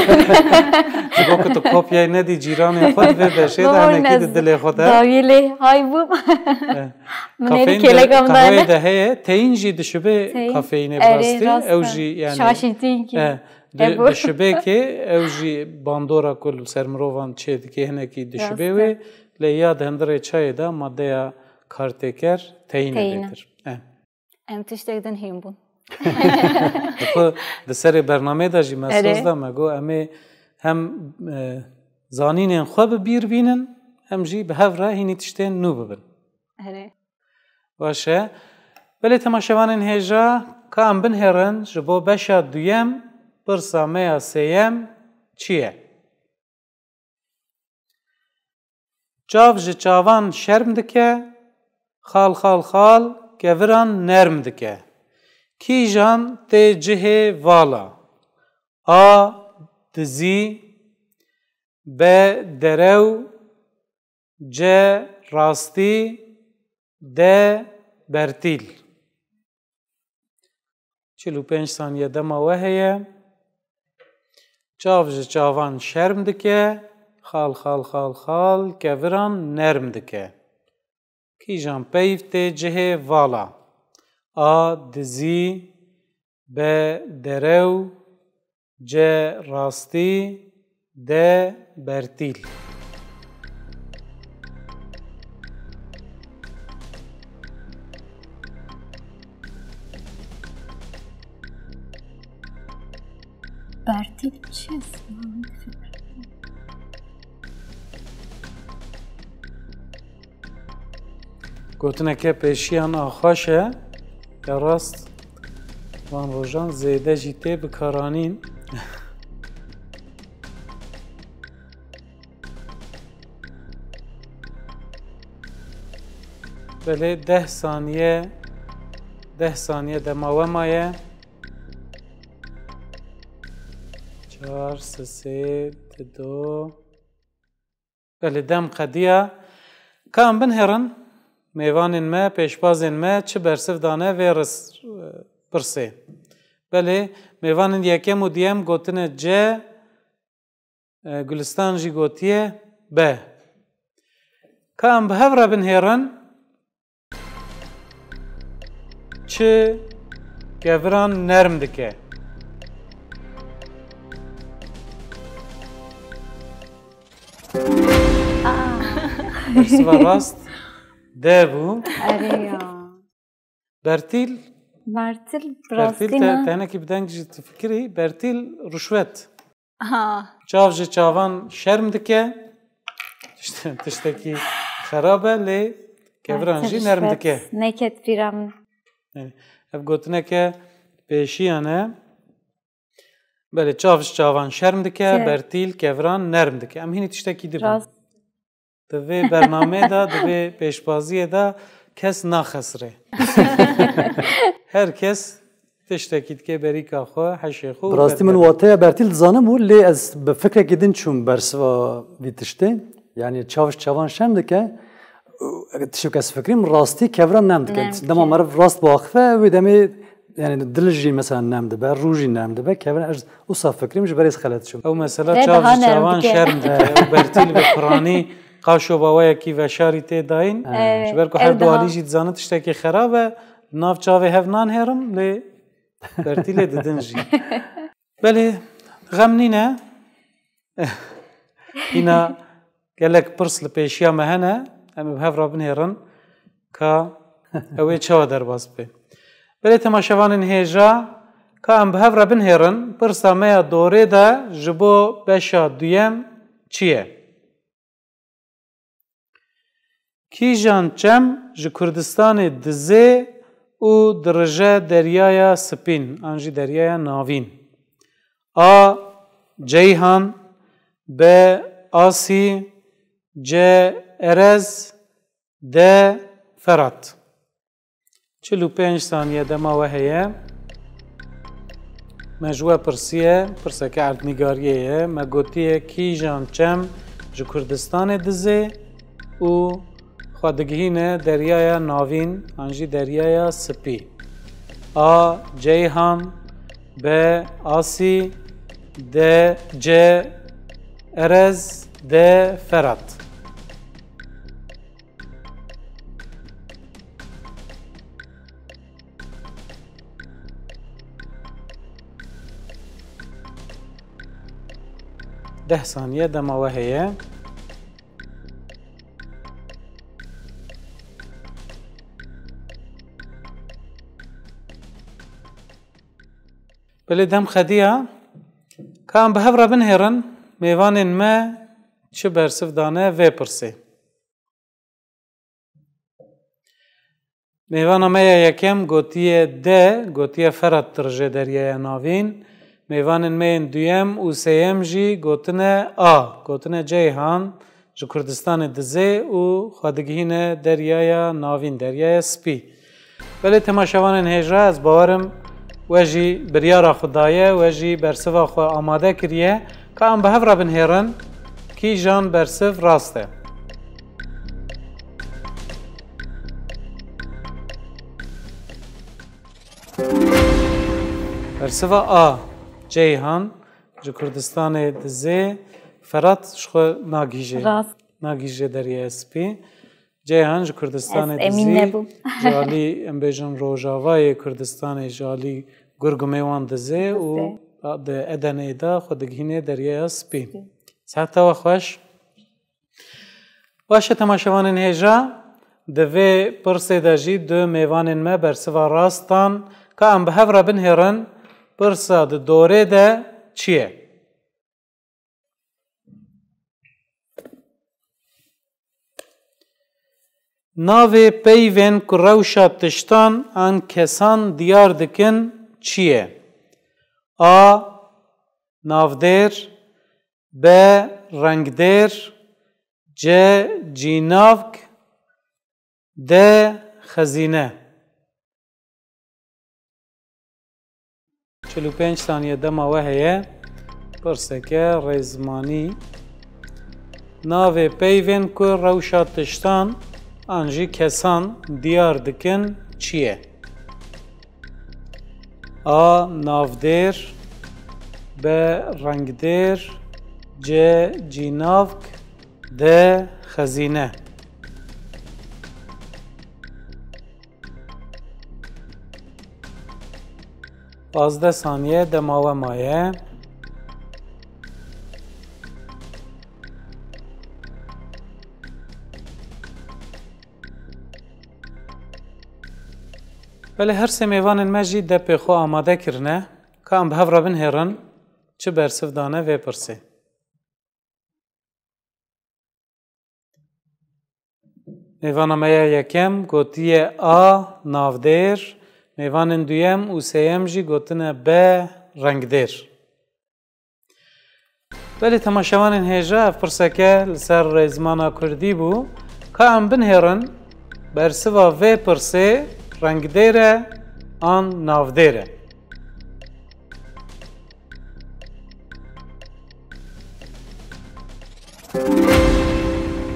Ji bo ku tu kopyayê nedî cîranên xwe, di vê beşê de hinekî di dilê xwe de. Dawî lê hay bûm. Eh. Min herî Kafeîn de, kêleka min qehweyê dane. De heye, teyîn jî dişibê Teyîn. Kafeînê bi Erê, rastî. Rast Ew e. Jî, yani, Şaşîntînkî. Eh, di, Ev bû. Dişibê kê, ew jî bandora ku li ser mirovan çê dike, hinekî dişibê Rast e. Wê. Lê ya di hundirê çayê de maddeya kartêker teyîn e Teyîn e. Bêtir. Eh. Em tiştek din hîn bûn. Xwe di serê bernameyê de jî me Erê. Soz da me got, em ê hem, e, zanînên xwe bi bîr bînin, hem jî bi hev re hînî tiştên nû bibin. Erê. Baş e. Belê temaşevanên hêja, ka em binhêrin, ji bo beşa duyem, pirsa me ya sêyem çi ye? Çav ji çavan şerm dike, xal xal xal keviran nerm dike. Kîjan tê cihê vala? A dizî, B derew, C rastî, D bertîl. Çil û pênc saniye dema we heye. Çav ji çavan şerm dike, xal xal xal xal keviran nerm dike. Kîjan peyv tê cihê vala? A dizî, B derew, C rastî, D bertîl. Bertîl çi? Gotineke pêşiyan a xweş e, ya rast van rojan zêde jî tê bikaranîn. Belê deh saniye, deh saniye dema we maye. Çar, sisê, dido. Belê, dem qediya. Ka em binhêrin, mêvanên me, pêşbazên me çi bersiv dane vê ris-, pirsê. Belê, mêvanên yekem û duyem gotine C, e, Gulistan jî gotiye B. Ka em bi hev re binhêrin, Çi keviran nerm dike? Aa. Bersiva rast D bû. Erê ya. Bertîl. Bertîl, Bertîl rastî te, ne? Te hinekî bi deng jî difikirî. Bertîl ruşwet. Aha. Çav ji çavan şerm dike. Tişt-, tiştekî xerab e, lê keviran jî nerm dike. Neket bîra min. Yani, ev gotineke pêşiyan e. Belê, çav ji çavan şerm dike, Ke- bertîl keviran nerm dike. Em hînî tiştekî dibin. Rast. Di vê bernameyê de, di vê pêşbaziyê de kes naxesire. Her kes tiştekî dike berîka xwe, heşê xwe û Bi rastî min berber. Wateya bertîl dizanim û lê ez bi fikrekî din çûm bersiva vî tiştê. Yani çav ji çavan şerm dike. Tiştek ez fikirîm rastî kevran nem dike. Nem dike. Dema meriv rast biaxife, wê demê yani dil jî mesela nem dibe, rû jî nem dibe. Kevran ez wisa fikirîm ji berê ez xelet çûm. Ew mesela Te çav daha ji nerm çavan dike. Şerm dike. Ew bertîl bi piranî qaşo bawayekî veşarî tê dayîn. Evet. Ji ber ku Ew her du daha alî jî dizanin tiştekî xerab e, nav çavê hev nanhêrin, lê bertîlê didin jî. Belê, xem nîne. Hîna gelek pirs li pêşiya me hene, em ê bi hev re binêrin ka ew ê çawa derbas bibe. Belê temaşevanên hêja, ka em bi hev re binêrin, pirsa me ya dorê de ji bo beşa duyem çi ye? Kîjan çem ji Kurdistanê dizê û dirije Deryaya Spîn an jî Deryaya Navîn? A. Ceyhan, B. Asî, C. Erez, D. Ferat. Çil û pênc saniye dema we heye. Me ji we pirsiye, pirseke erdnîgariyê ye. Me gotiye kîjan çem ji Kurdistanê dizê û xwe digihîne Deryaya Navîn an jî Deryaya Spî. A. Ceyhan, B Asî, D C Erez, D Ferat. Deh saniye dema we heye. Belê dem xediya. Ka em bi hev re binhêrin, mêvanên me çi bersiv dane vê pirsê. Mêvana me ya yekem gotiye D, gotiye Ferat dirije Deryaya Navîn. Mêvanên me yên duyem û sêyem jî gotine A, gotine Ceyhan ji Kurdistanê dizê û xwe digihîne Deryaya Navîn, Deryaya Spî. Belê temaşevanên hêja, ez bawerim we jî biryara xwe daye, we jî bersiva xwe amade kiriye. Ka em bi hev re binhêrin, kîjan bersiv rast e? Bersiva A, Ceyhan ji Kurdistanê dizê, Ferat ji xwe nagihîje. Rast. Nagihîje Deryaya Spî. Ceyhan ji Kurdistanê dizî, ji alî, em bêjin, rojavayê Kurdistanê, ji alî Gurgumê wan dizê û di Edeneyê de xwe digihîne Deryaya Spî. Siheta we xweş. Baş e, temaşevanên hêja, di vê pirsê de jî du mêvanên me bersiva rast dan. Ka em bi hev re binhêrin, pirsa di dorê de çi ye? Navê peyvên ku rewşa tiştan an kesan diyar dikin çi ye? A. Navdêr. B. Rengdêr. C. Cînavk. D. Xezîne. Çil û pênc saniye dema we heye. Pirseke rêzmanî. Navê peyvên ku rewşa tiştan an jî kesan diyar dikin çi ye? A. Navdêr. B. Rengdêr. C. Cînavk. D. Xezîne. Pazdeh saniye dema we maye. Belê her sê mêvanên me jî depê xwe amade kirine. Ka em bi hev re binhêrin, çi bersiv dane vê pirsê? Mêvana me ya yekem gotiye A, navdêr, mêvanên duyem û sêyem jî gotine B, rengdêr. Belê temaşevanên hêja, ev pirseke li ser rêzmana kurdî bû. Ka em binhêrin, bersiva vê pirsê rengdêr e an navdêr e?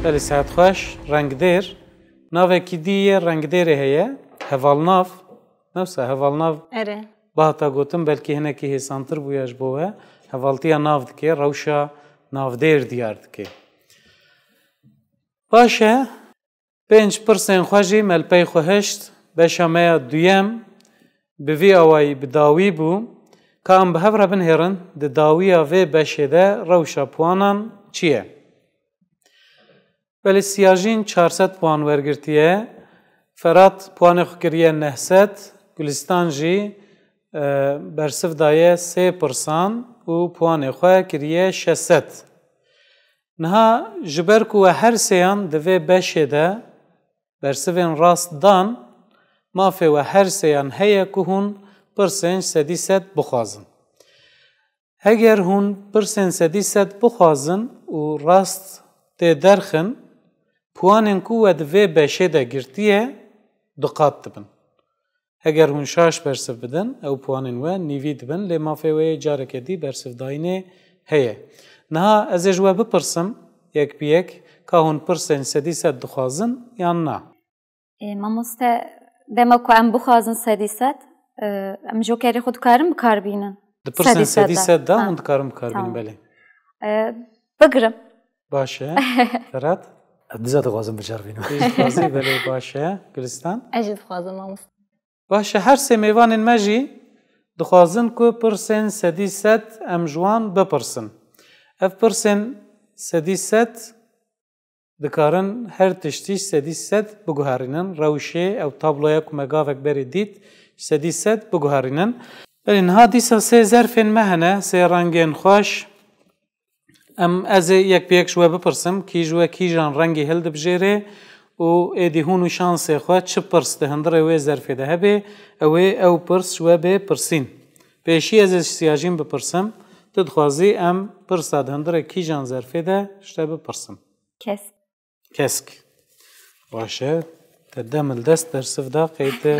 Belê, sihet xweş, rengdêr. Navekî dî yê rengdêrê heye, hevalnav. Ne wisa hevalnav? Erê. Bahta gotin, belkî hinekî hêsantir bûya ji bo we. Hevaltiya nav dike, rewşa navdêr diyar dike. Baş e, pênc pirsên xwe jî me li pey xwe hişt. Beşa me ya duyem bi vî awayî bi dawî bû. Ka em bi hev re binhêrin, di dawiya vê beşê de rewşa puwanan çi ye? Belê Siyajîn çar sed puan wergirtiye. Ferat puanê xwe kiriye neh sed. Gulistan jî, e, bersiv daye sê pirsan û puanê xwe kiriye şeş sed. Niha ji ber ku we her sêyan di vê beşê de bersivên rast dan, mafê we her sêyan heye ku hûn pirsên sedî sed bixwazin. Heger hûn pirsên sedî sed bixwazin û rast tê derxin, puanên ku we di vê beşê de girtiye, du qat dibin. Heger hûn şaş bersiv bidin, ew puanên we nîvî dibin, lê mafê we yê careke dî bersivdayînê heye. Niha ez ê ji we bipirsim, yek bi yek, ka hûn pirsên sedî sed dixwazin yan na? Ê, mamoste, dema ku em bixwazin sedî sed, Em jokerê xwe dikarin bi kar bînin. Di pirsên sedî sed de hûn dikarin bi kar bînin, belê. Bigirim. Baş e. Ferhat? Ez dîsa dixwazim bicarbînim. Tu jî dixwazî, belê, baş e. Gulistan? Ez jî dixwazim, mamoste. Baş e, her sê mêvanên me jî dixwazin ku pirsên sedî sed em ji wan bipirsin. Ev pirsên sedî sed dikarin her tiştî ji sedî sed biguherînin. Rewşê ew tabloya ku me gavek berê dît, ji sedî sed biguherînin. Belê, niha dîsa sê zerfên me hene, sê rengên xweş. Em, ez ê yek bi yek ji we bipirsim, kî ji we kîjan rengî hildibijêrê û êdî hûn û şansê xwe çi pirs di hundirê wê zerfê de hebe, ew ê ew pirs ji we bê pirsîn. Pêşî ez ê ji Siyajîn bipirsim, tu dixwazî em pirsa di hundirê kîjan zerfê de ji te bipirsin? Kesk. Kesk. Baş e. Te dem li dest bersiv da, qey te,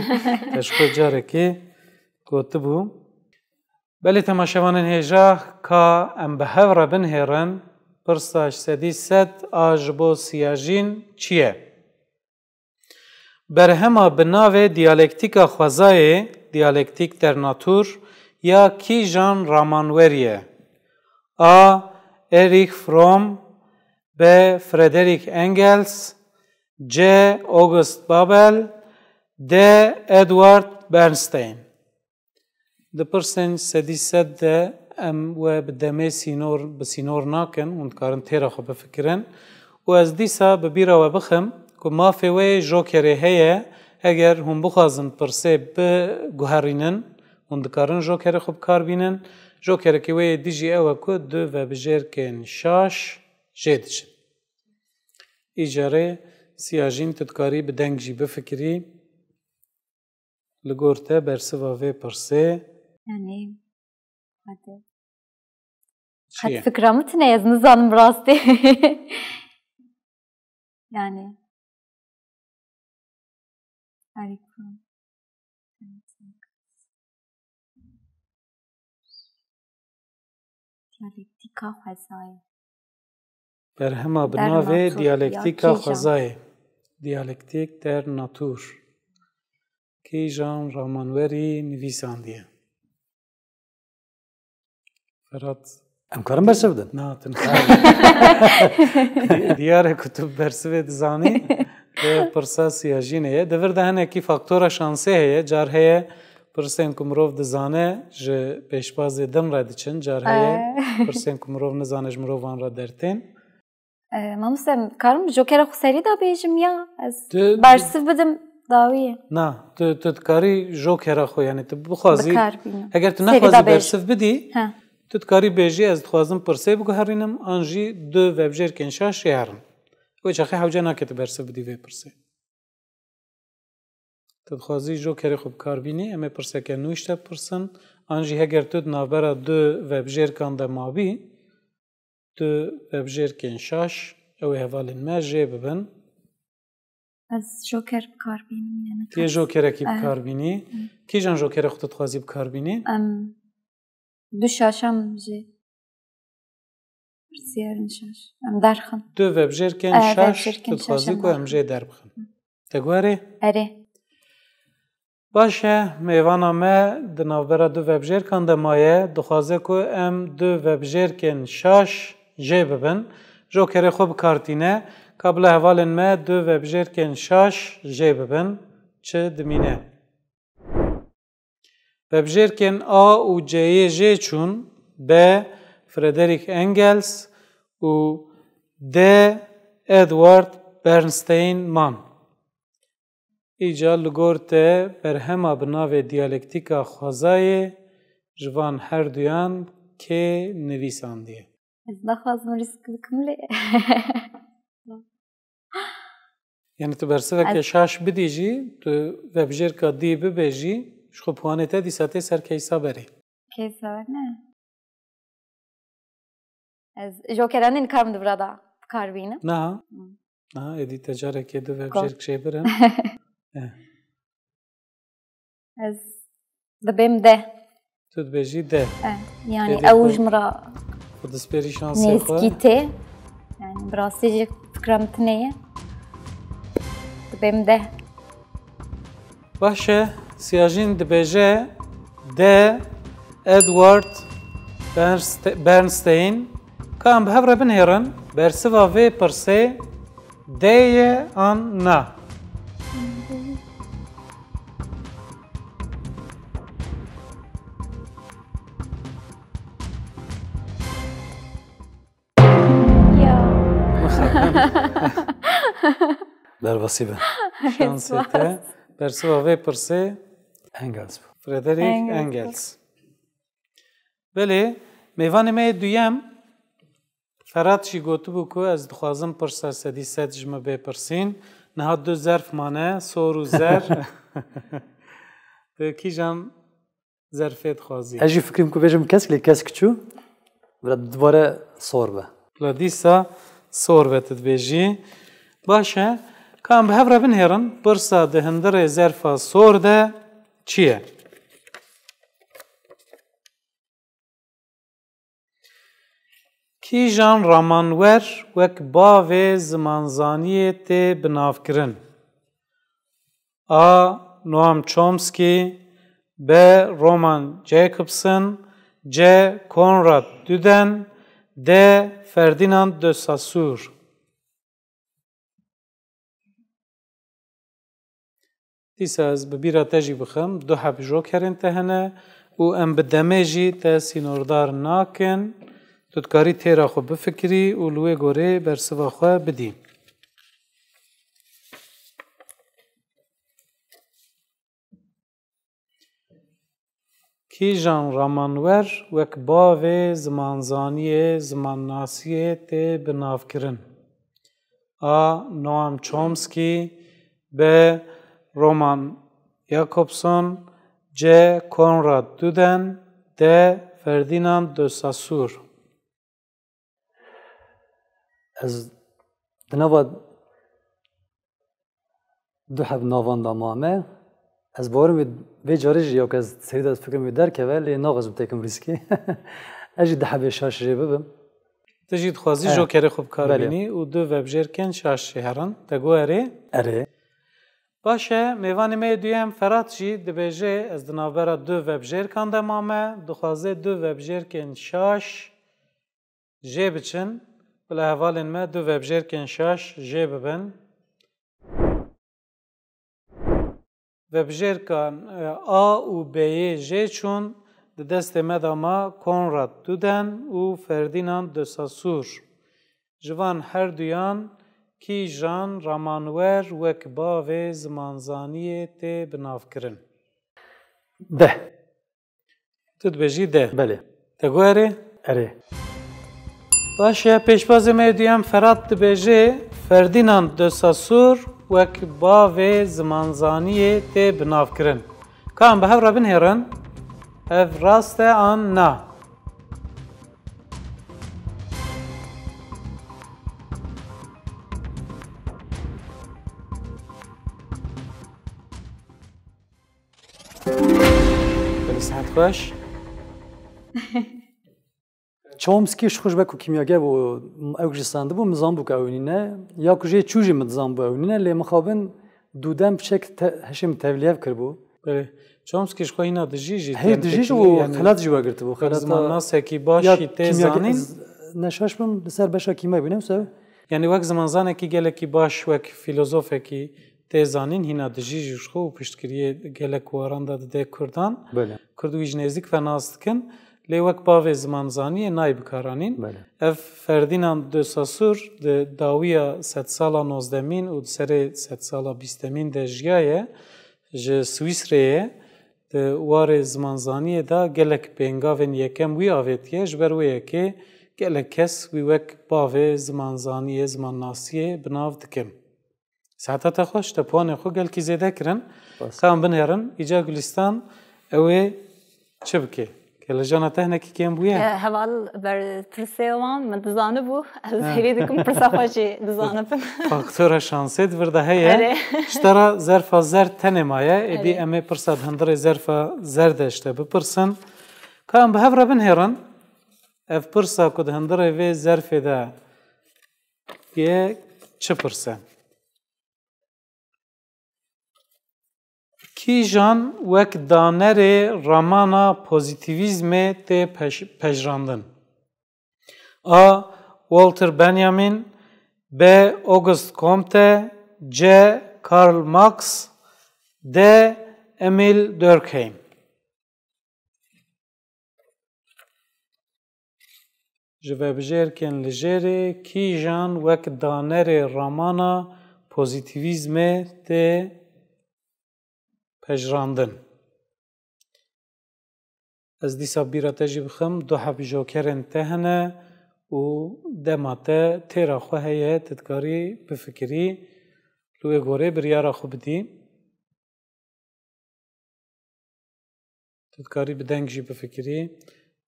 te ji xwe carekê gotibû. Belê temaşevanên hêja, ka em bi hev re binihêrin, pirsa ji sedî sed a ji bo Siyajîn çi ye? Berhema bi navê Diyalektîka Xwezayê, Dialektik der Natur, ya kîjan ramanwerî ye? A. Erich Fromm, B. Frederick Engels, C. August Bebel, D. Edward Bernstein. Di pirsên sedî sed de em we bi demê sînor, bi sînor nakin, hûn dikarin têra xwe bifikirin. Û ez dîsa bi bîra we bixim ku mafê we yê jokerê heye, eger hûn bixwazin pirsê biguherînin, hûn dikarin jokerê xwe bi kar bînin. Jokerekî we yê dî jî ew e ku du vebijêrkên şaş jê diçin. Îcarê Siyajîn, tu dikarî bi deng jî bifikirî. Li gor te bersiva vê pirsê Yani, hadi. Çi Hadi ye? Fikra min tune, ez nizanim rastî. Yani. Harika. Diyalektîka xwezayê. Berhema bi navê Diyalektîka Xwezayê. Diyalektik der Natur. Kîjan ramanwerî nivîsandiye? Ferhat. Em karin bersiv bidin? Na, tu nikare. Diyar e ku tu bersivê dizanî. Vê pirsa Siyajînê ye. Di vir de hinekî faktora şansê heye. Car heye pirsên ku mirov dizane ji pêşbazê din re diçin. Car heye pirsên ku mirov nizane ji mirovan re dertên. E, mamoste, em karim jokera xwe serî de bêjim ya? Ez bersiv bidim dawiyê. Na, tu, tu dikarî jokera xwe, yani tu bixwazî, eger tu nexwazî bersiv bidî, tu dikarî bêjî, ez dixwazim pirsê biguherînim, an jî du vebjêrkên şaş jê herin. Wê çaxê hewce nake tu bersiv bidî vê pirsê. Tu dixwazî jokerê xwe bi kar bînî, em ê pirseke nû ji te bipirsin, an jî heger tu di navbera du vebjêrkan de mabî, du vebjêrkên şaş, ew ê hevalên me jê bibin. Ez joker bi kar bînim, yani. Tu yê jokerekî bi kar bînî. Kîjan jokerê xwe tu dixwazî bi kar bînî? Em du şaşan jê. Pirsiyarên şaş. Em derxin. Du vebjêrkên şaş tu dixwazî ku em jê derbixin. Te guherê? Erê. Baş e, mêvana me di navbera du vebjêrkan de maye, dixwaze ku em du vebjêrkên şaş jê bibin. Jokerê xwe bi kar tîne, ka bila hevalên me du vebjêrkên şaş jê bibin. Çi dimîne? Vebjêrkên A û C'yê jê çûn, B. Frederick Engels û D. Edward Bernstein man. Îca li gor te berhema bi navê Diyalektîka Xwezayê ji van herduyan kê nivîsandiye? Ez naxwazim rîsk bikim lê. Yani tu bersiveke şaş bidî jî, tu vebjêrka dî bibêjî, ji xwe puanê te dîsa tê ser keysa berê. Keysa ber ne? Ez jokeranê nikarim di vira de bi kar bînim. Niha? Niha, êdî te carekê du vebjêrk jê birin. Eh. Ez dibêm de. Tu dibêjî de. Eh, yani ew ji min re nêzikî tê. Yani bi rastî jî fikra min tune ye. Dibêm de. Baş e, Siyajîn dibêje D. Edward Bernste- Bernstein. Ka em bi hev re binêrin, bersiva vê pirsê D ye an na? Ya. Derbasî be. Şansê te. Spas. Bersiva vê pirsê Engels bû. Frederick Engels. Engels. Belê, mêvanê me yê duyem, Ferhat jî gotibû ku ez dixwazim pirsa sedî sed ji min bê pirsîn. Niha du zerf mane, sor û zer. Tu kîjan zerfê dixwazî? Ez jî fikrim ku bêjim kesk, lê kesk çû. Vira dubare sor be. La dîsa sor be tu dibêjî. Baş e, ka em bi hev re binêrin, pirsa di hundirê zerfa sor de çi ye? Kîjan ramanwer wek bavê zimanzaniyê tê binavkirin? A. Noam Chomsky, B. Roman Jakobson, C. Konrad Duden, D. Ferdinand de Saussure. Dîsa ez bi bîra te jî bixim, du heb jokerên te hene û em bi demê jî te sînordar nakin. Tu dikarî têra xwe bifikirî û li wê gorê bersiva xwe bidî. Kîjan ramanwer wek bavê zimanzaniyê, zimannasiyê tê binavkirin? A. Noam Chomsky, B. Roman Jakobson, C. Konrad Duden, D. Ferdinand de Saussure. Ez di nava du heb navan de mame. Ez bawerim vê, vê carê jî ya ku ez serî de fikrim wê derkeve, lê naxwazim têkim rîskê. Ez jî du hebê şaş jê bibim. Tu jî dixwazî He. jokerê xwe bi kar Belê. bînî û du vebjêrkên şaş jê herin. Te got erê? Erê. Baş e, mêvanê me yê duyem Ferhat jî dibêje, ez di navbera du vebjêrkan de mame, dixwaze du vebjêrkên şaş jê biçin, bila hevalên me du vebjêrkên şaş jê bibin. Vebjêrkan, e, A û B'yê jê çûn, di destê me de ma Konrad Duden û Ferdinand de Saussure. Ji van herduyan kîjan ramanwer wek bavê zimanzaniyê tê binavkirin? De. Tu dibêjî de. Belê. Te got erê? Erê. Baş e, pêşbazê me yê duyem Ferhat dibêje, Ferdinand de Saussure wek bavê zimanzaniyê tê binavkirin. Ka em bi hev re binêrin, ev rast e an na? Belê, sihet xweş. Chomsky ji xwe ji ber ku kîmyager bû, ew jî standibû, min zanibû ku ew nîne. Ya ku jê çû jî min dizanibû ew nîne, lê mixabin Duden piçek te-, hişê min tevlihev kiribû. Belê. Chomsky ji xwe hîna dijî jî Hê dijî jî û yanî xelat jî wergirtibû. Xelata zimannasekî baş ya jî tê kîmyager-, zanîn. Ne şaş bim, li ser beşa kîmya bîne, wisa? Yanî wek zimanzanekî gelekî baş, wek fîlozofekî tê zanîn, hîna dijî jî ji xwe û piştgiriyê gelek waran de dide Kurdan. Belê. Kurd wî ji nêzîk ve nas dikin, lê wek bavê zimanzaniyê nayê bikaranîn. Belê. Ev Ferdinand de Saussure di dawiya sedsala nozdemîn û di serê sedsala bîstemîn de jiyaye, ji Swîsreyê ye. Di warê zimanzaniyê de gelek pêngavên yekem wî avêtiye, ji ber wê yekê gelek kes wî wek bavê zimanzaniyê, zimannasiyê bi nav dikin. Seheta te xweş, te puanê xwe gelkî zêde kirin. Spas. Ka em binêrin, îca Gulîstan ew ê çi bike? Gelejana te hinekî kêm bûye? E, heval berpirsê wan min dizanibû. Ez He. hêvî dikim pirsa xwe jî dizanibim. Faktora şansê di vir de heye. Erê. Ji te re zerfa zer tenê maye. Êdî Erê. em ê pirsa di hundirê zerfa zer de ji te bipirsin. Ka em bi hev re binêrin, ev pirsa ku di hundirê vê zerfê de ye, çi pirse? Kîjan wek danerê ramana pozîtîvîzmê tê pej- pejirandin? A. Walter Benjamin, B. Auguste Comte, C. Karl Marx, D. Emil Durkheim. Ji vebijêrkên li jêrê kîjan wek danerê ramana pozîtîvîzmê tê pejirandin? Ez dîsa bîra te jî bixim, du heb jokerên te hene û dema te têra xwe heye, tu dikarî bifikirî, li wê gorê biryara xwe bidî. Tu dikarî bi deng jî bifikirî,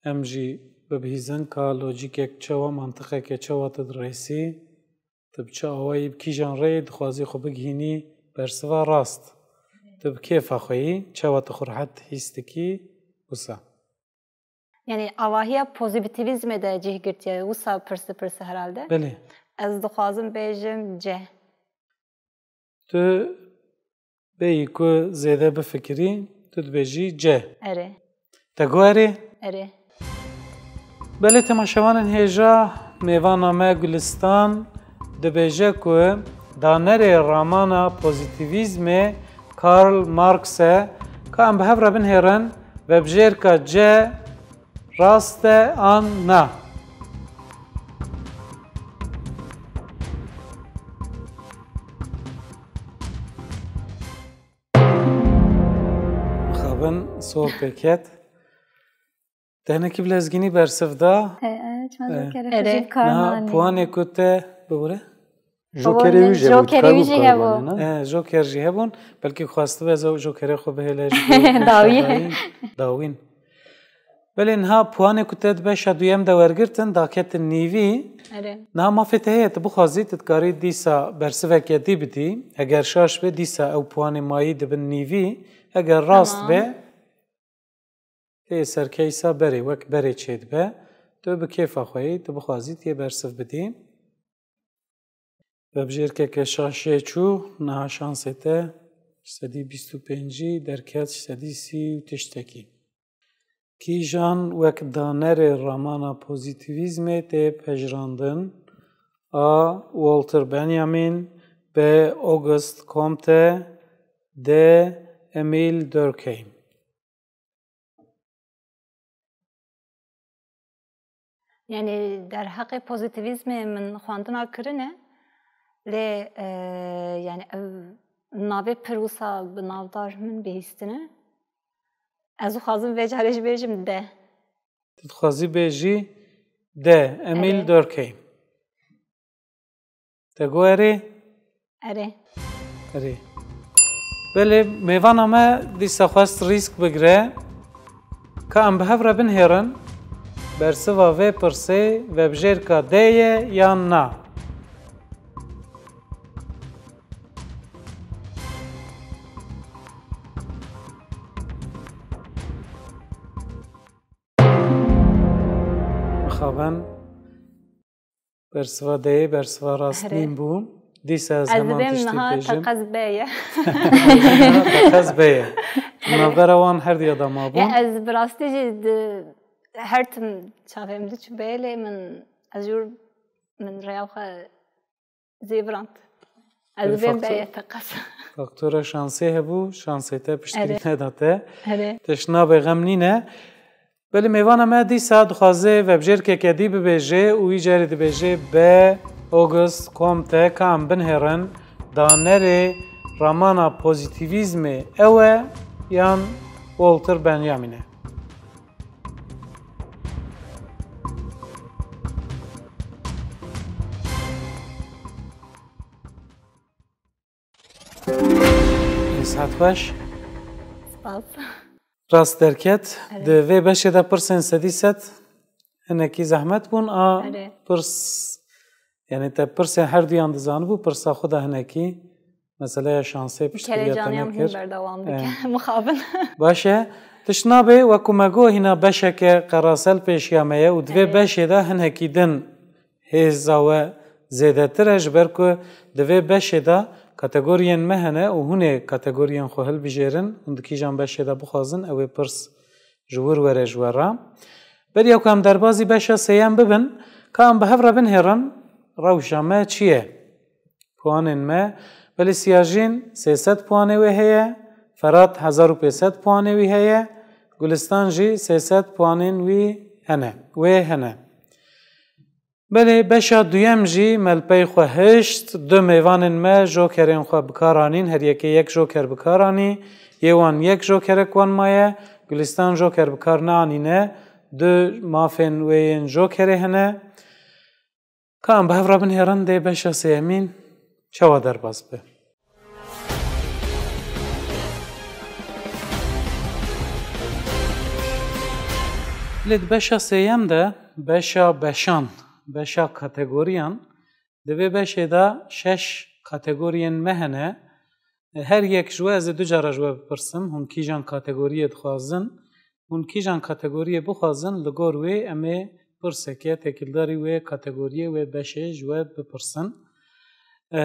em jî bibihîzin ka lojîkek çawa, mantiqeke çawa tu dirêsî, tu bi çi awayî, bi kîjan rêyê dixwazî xwe bigihînî bersiva rast. Tu bi kêfa xwe yî, çawa tu xwe rehet hîs dikî, wisa. Yani avahiya pozîtîvîzmê de cih girtiye, wisa pirs dipirse herhalde. Belê. Ez dixwazim bêjim C. Tu bêyî ku zêde bifikirî, tu dibêjî C. Erê. Te got erê? Erê. Belê, temaşevanên hêja, mêvana me Gulistan dibêje ku danerê ramana pozîtîvîzmê Karl Marx e. Ka em bi hev re binhêrin, vebijêrka C rast e an na? Mixabin sor pê ket. Te hinekî bi lezgînî bersiv da. He, e, çima E. jokere Erê. xwe jî bi kar Niha nanî? puanê ku te bibûre? Jokerê wî jî hebû, Jokerê dikar wî bû jî kar hebû. bû, ne? E, joker jî hebûn. Belkî xwestibe ez ew jokerê xwe bihêle ji bo Dawî. dawîn. Dawîn. Belê niha puanê ku te di beşa duyem de wergirtin, daketin nîvî. Erê. Niha mafê te heye, tu bixwazî, tu dikarî dîsa bersiveke dî bidî. Eger şaş be, dîsa ew puanê mayî dibin nîvî. Eger rast Tamam. be, tê serkeysa berê, wek berê çêdibe. Tu bi kêfa xwe yî, tu bixwazî tê bersiv bidî. Vebijêrkeke şaş jê çû, niha şansê te ji sedî bîst û pêncî derket ji sedî sî û tiştekî. Kîjan wek danerê ramana pozîtîvîzmê tê pejirandin? A. Walter Benjamin, B. Auguste Comte, D. Emil Durkheim. Yani derheqê pozîtîvîzmê min xwendina kirine, lê e, yani ev navê pir wisa bi navdar min bihîstine. Ez dixwazim vê carê jî bêjim D. Tu dixwazî bêjî D. Emil Erê. Durkheim. Te got erê? Erê. Erê. Belê, mêvana me dîsa xwest rîsk bigire. Ka em bi hev re binhêrin, bersiva vê pirsê vebijêrka D ye yan na? Mixabin bersiva D yê, bersiva rast Erê. nîn bû. Dîsa ez Ez heman dibêm tiştî niha bêjim. teqez B ye. Niha teqez B ye. Navbera wan her diya da mabûn. Ya ez bi rastî jî di, her tim çavê min diçû B lê min ez jûr min rêya xwe zêvirand. Ez Belê dibêm B faktor- ye teqez. Faktora şansê hebû, şansê te piştgirî Erê. neda te. Erê. Tişt nabe, xem nîne. Belê, mêvana me dîsa dixwaze vebjêrkeke dî bibêje û wî carê dibêje B. Auguste Comte, ka em binhêrin, danerê ramana pozîtîvîzmê ew e yan Walter Benjamin e? Saet xweş. Spas. Rast derket. Evet. Di vê beşê de pirsên sedî sed hinekî zehmet bûn. A Evet. pirs, yani te pirsên her duyan dizanibû, pirsa xwe de hinekî meseleya şansê piştgiriya te Kelecaniyam hîn nekir. berdewam Evet. dike. Mixabin. Baş e. Tişt nabe, wekû me got, hîna beşeke qerasel pêşiya me ye û di vê Evet. beşê de hinekî din hêza we zêdetir e, ji ber ku di vê beşê de Kategoriyên me hene û hûn ê kategoriyên xwe hilbijêrin, hûn di kîjan beşê de bixwazin ew ê pirs ji wir were ji we re. Beriya ku em derbazî beşa sêyem bibin, ka em bi hev re binhêrin, rewşa me çi ye? Puanên me, belê Siyajîn sê sed puanê wê heye, Ferat hezar û pênc sed puanê wî heye, Gulistan jî sê sed puanên wî hene, wê hene. Belê beşa duyem jî me li pey xwe hişt, du mêvanên me jokerên xwe bi kar anîn, her yekê yek joker bi kar anî, yê wan yek jokerek wan maye, Gulistan joker bi kar neanîne, du mafên wê yên jokerê hene. Ka em bi hev re binhêrin dê beşa sêyemîn çawa derbas be. Lê di beşa sêyem de beşa beşan, beşa kategoriyan, di vê beşê de şeş kategoriyên me hene. Her yek ji we ez ê du cara ji we bipirsim, hûn kîjan kategoriyê dixwazin? Hûn kîjan kategoriyê bixwazin, li gor wê em ê pirseke têkildarî wê kategoriyê, wê beşê ji we bipirsin. E,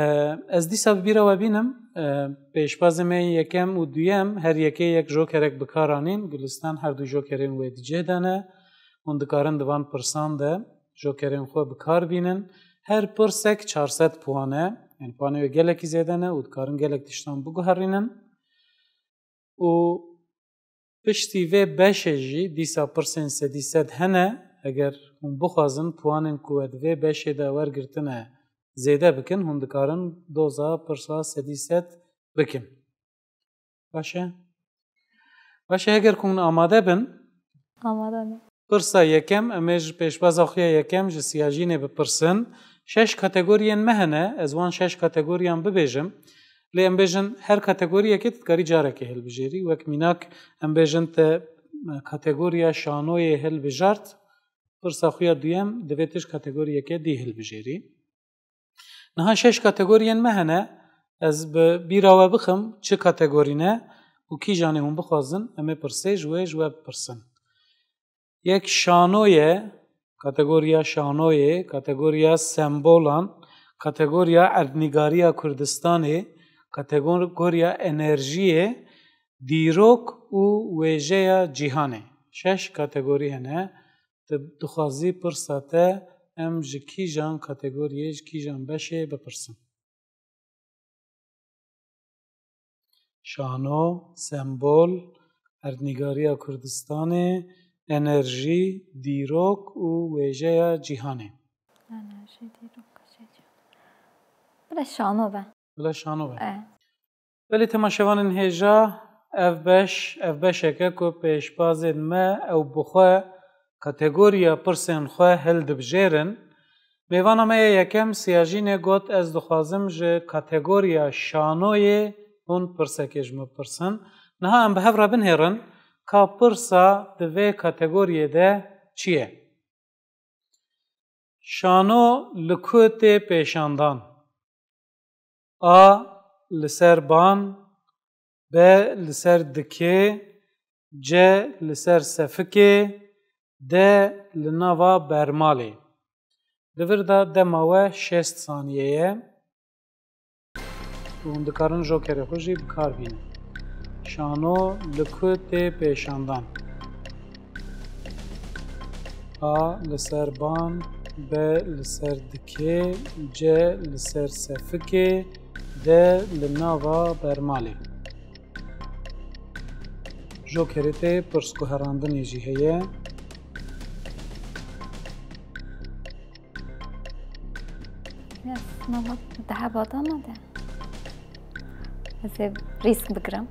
ez dîsa bi bîra we bînim, e, pêşbazê me yê yekem û duyem her yekê yek jokerek bi kar anîn. Gulistan her du jokerên wê di cih de ne. Hûn dikarin di van pirsan de jokerên xwe bi kar bînin. Her pirsek çar sed puan e. Yani puanê wê gelekî zêde ne û dikarin gelek tiştan biguherînin. Û piştî vê beşê jî dîsa pirsên sedî sed hene. Eger hûn bixwazin puanên ku we di vê beşê de wergirtine zêde bikin, hûn dikarin doza pirsa sedî sed bikin. Baş e? Baş e, heger ku hûn amade bin. Amade ne. Pirsa yekem, em ê ji pêşbaza xwe ya yekem ji Siyajînê bipirsin. Şeş kategoriyên me hene, ez wan şeş kategoriyan bibêjim. Lê em bêjin her kategoriyekê tu dikarî carekê hilbijêrî. Wek mînak em bêjin te, e, kategoriya şanoyê hilbijart, pirsa xwe ya duyem divê tu ji kategoriyeke dî hilbijêrî. Niha şeş kategoriyên me hene, ez bi bîra we bixim çi kategorî ne û kîjanê hûn bixwazin, em ê pirsê ji wê ji we bipirsin. Yek şano ye, kategoriya şanoyê, kategoriya sembolan, kategoriya erdnîgariya Kurdistanê, kategoriya enerjiyê, dîrok û wêjeya cîhanê. Şeş kategorî hene. Tu dixwazî pirsa te em ji kîjan kategoriyê, ji kîjan beşê bipirsin? Şano, sembol, erdnîgariya Kurdistanê, enerjî, dîrok û wêjeya cîhanê. Enerjî, dîrok, wêjeya cîhanê. Bila şano be. Bila şano be. E. Belê temaşevanên hêja, ev beş, ev beşeke ku pêşbazên me ew bi xwe kategoriya pirsên xwe hildibijêrin. Mêvana me yê yekem Siyajînê got, ez dixwazim ji kategoriya şanoyê hûn pirsekê ji min bipirsin. Niha em bi hev re binhêrin ka pirsa di vê kategoriyê de çi ye? Şano li ku tê pêşandan? A li ser ban, B li ser dikê, C li ser sefikê, D li nava bermalê. Di vir de dema we şêst saniye ye. Hûn dikarin jokerê xwe jî bi kar bînin. Şano li ku tê pêşandan? A li ser ban, B li ser dikê, C li ser sefikê, D li nava bermalê. Jokerê te pirsguherandinê jî heye. Ya, sınava daha badana de. Ez ê rîsk bigirim.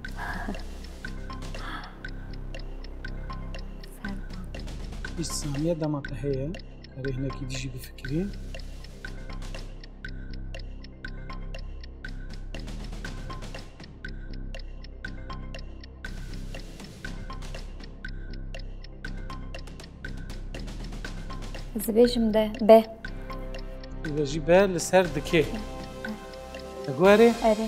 Bîst saniye dema te heye. Erê hinekî dijî bifikirî. Ez dibêjim de B. Dibêjî B li ser dikê. Te guherê? Erê.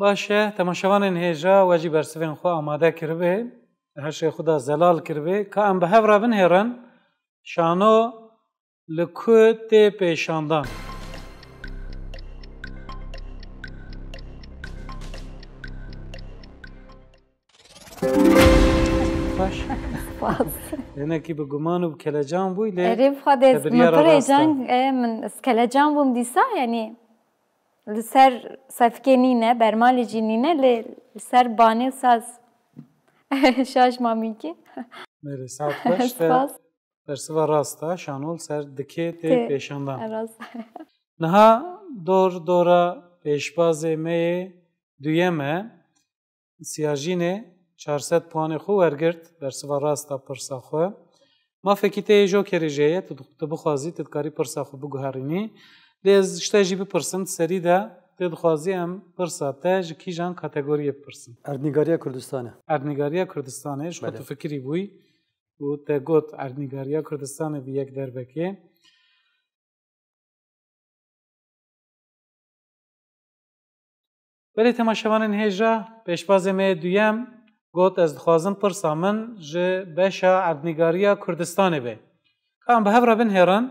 Baş e, temaşevanên hêja we jî bersivên xwe amade kiribê. Her şey xwe da zelal kiribê. Ka em bi hev re binhêrin. Şano li ku tê pêşandan? Hinekî bi guman û bi kelecan bûy lê Erê, bi xwe dê te biriya min pir heyecan, e, min ez kelecan bûm dîsa, yanî li ser sefkê nîne, bermalê jî nîne, lê li ser banê saz şaş mamîkî. Belê, saet xweş. Te Spas. Bersiva rast e, şano li ser dikê tê Tê. Pêşandan. Rast. Niha dor dora pêşbazê me yê duyem e. Siyajînê çar sed puanê xwe wergirt, bersiva rast e pirsa xwe. Mafekî te yê jokerê jê ye, tu, tu bixwazî, tu dikarî pirsa xwe biguherînî. Lê ez ji te jî bipirsim, di serî de tu dixwazî em pirsa te ji kîjan kategoriyê bipirsin? Erdnîgariya Kurdistanê. Erdnîgariya Kurdistanê, ji xwe Belê. tu fikirî bûyî û te got Erdnîgariya Kurdistanê bi yek derbekê. Belê temaşevanên hêja, pêşbazê me yê duyem got, ez dixwazim pirsa min ji beşa erdnîgariya Kurdistanê be. Ka em bi hev re binihêrin,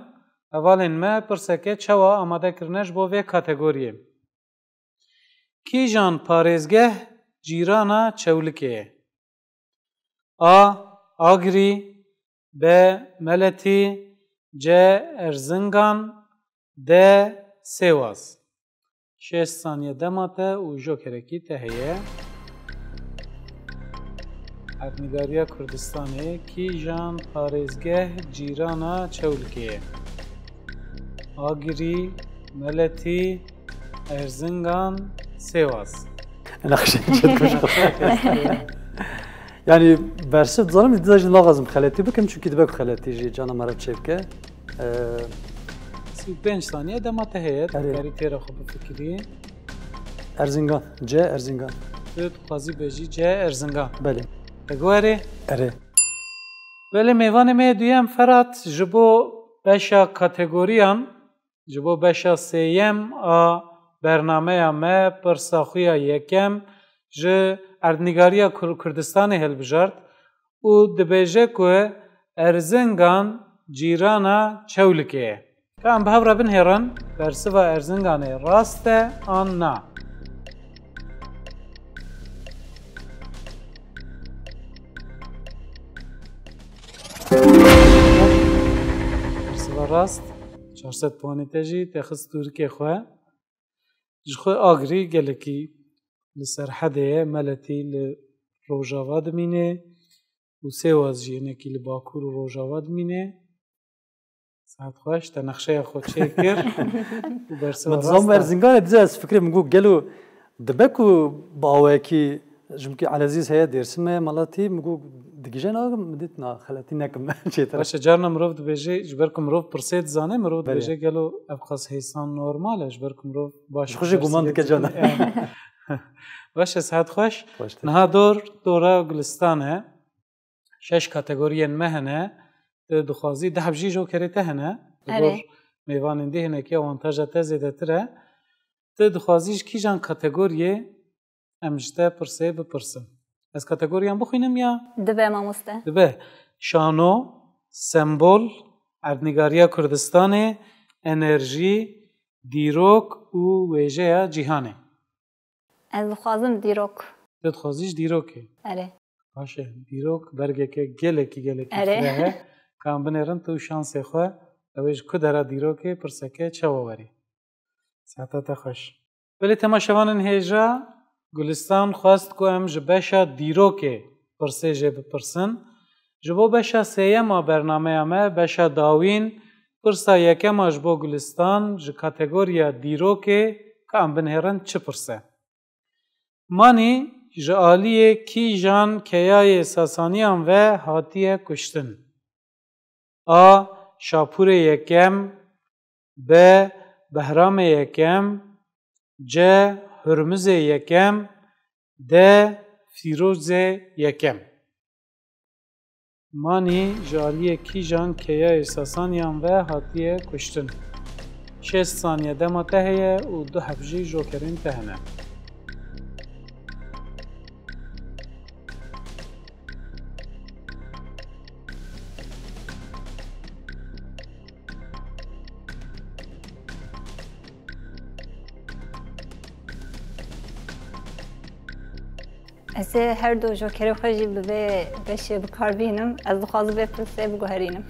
hevalên me pirseke çawa amade kirine ji bo vê kategoriyê. Kîjan parêzgeh cîrana Çewlikê ye? A. Agirî, B. Meletî, C. Erzingan, D. Sêwaz. Şêst saniye dema te û jokerekî te heye. Erdnîgariya Kurdistanê kîjan parêzgeh cîrana Çewlikê ye? Agirî, Meletî, Erzingan, Sêwaz. Nexşê çetmiş. Yani bersiv dizanim, dîsa jî naxwazim xeletî bikim, çünkü dibe ku xeletî jî cana meriv çêbike. Ee, Sî û pênc saniye dema te heye, tu Erê. karî têra xwe bifikirî. Erzingan. C Erzingan. Tu dixwazî bêjî C Erzingan. Belê. Te guherê? Erê. Belê, mêvanê me yê duyem Ferat ji bo beşa kategoriyan, ji bo beşa sêyem a bernameya me, pirsa xwe ya yekem ji Erdnîgariya Kur-, Kurdistanê hilbijart û dibêje ku Erzingan cîrana Çewlikê ye. Ka em bi hev re binihêrin, bersiva Erzinganê rast e an na? Bersiva rast, çar sed puanê te jî te xist tûrikê xwe. Ji xwe Agirî gelekî li serhedê ye, Meletî li rojava dimîne û Sêwaz jî hinekî li bakur û rojava dimîne. Saet xweş, te nexşeya xwe çêkir û bersiva Min dizan rast e. Erzingan e, dizê ez fikirê min got, gelo dibe ku bi awayekî, ji min kî Elezîz heye, Dêrsim heye, Meletî, min got, digije na, min dît na, xeletî nekim çêtir. Baş e, carna mirov dibêje, ji ber ku mirov pirsê dizane, mirov Belê. dibêje, gelo ev qas hêsan normal e, ji ber ku mirov baş Ji xwe jî guman dike dersî cana. Baş e, saet xweş. Xweş te. Niha dor, dora Gulistan e. Şeş kategoriyên me hene. Tu dixwazî deh jî jokerê te hene. Li Erê. gor mêvanên dî hinekî awantaja te zêdetir e. Tu dixwazî ji kîjan kategoriyê em ji te pirsê bipirsin? Ez kategoriyan bixwînim ya? Dibe mamoste. Dibe. Şano, sembol, erdnîgariya Kurdistanê, enerjî, dîrok û wêjeya cîhanê. Ez dixwazim dîrok. Tu dixwazî ji dîrokê? Erê. Baş e, dîrok bergeke gelekî, gelekî Erê. fireh e. Ka em binêrin tu û şansê xwe, ew ê ji ku dera dîrokê pirseke çawa werî? Saeta te xweş. Belê temaşevanên hêja, Gulistan xwest ku em ji beşa dîrokê pirsê jê bipirsin. Ji bo beşa sêyem a bernameya me, beşa dawîn, pirsa yekem a ji bo Gulistan ji kategoriya dîrokê, ka em binihêrin çi pirse? Manî ji aliyê kîjan keyayê Sasaniyan ve hatiye kuştin? A. Şapûrê yekem, B. Behramê yekem, C. Hurmizê yekem, D. Fîrozê yekem. Manî ji aliyê kîjan keyayê Sasaniyan ve hatiye kuştin? Şêst saniye dema te heye û du heb jî jokerên te hene. Ez ê her du jokerê xwe jî bi vê beşê bi kar bînim. Ez dixwazim vê pirsê biguherînim.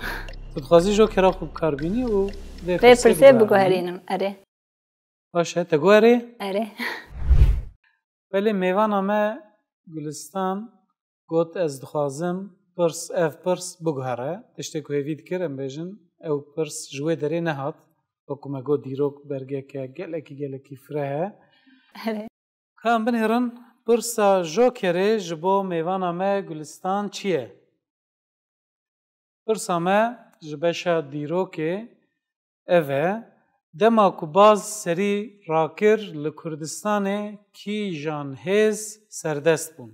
Tu dixwazî jokera xwe bi kar bînî û vê Vê pirsê biguherînim, erê. Baş e, te guherî? Erê. Belê, mêvana me Gulistan got, ez dixwazim pirs, ev pirs biguhere. Tiştê ku hêvî dikir, em bêjin, ew pirs ji wê derê nehat. Wek ku me got, dîrok bergeke gelekî, gelekî fireh e. Erê. Ka em binêrin, pirsa jokerê ji bo mêvana me Gulistan çi ye? Pirsa me ji beşa dîrokê ev e, dema ku baz serî rakir, li Kurdistanê kîjan hêz serdest bûn?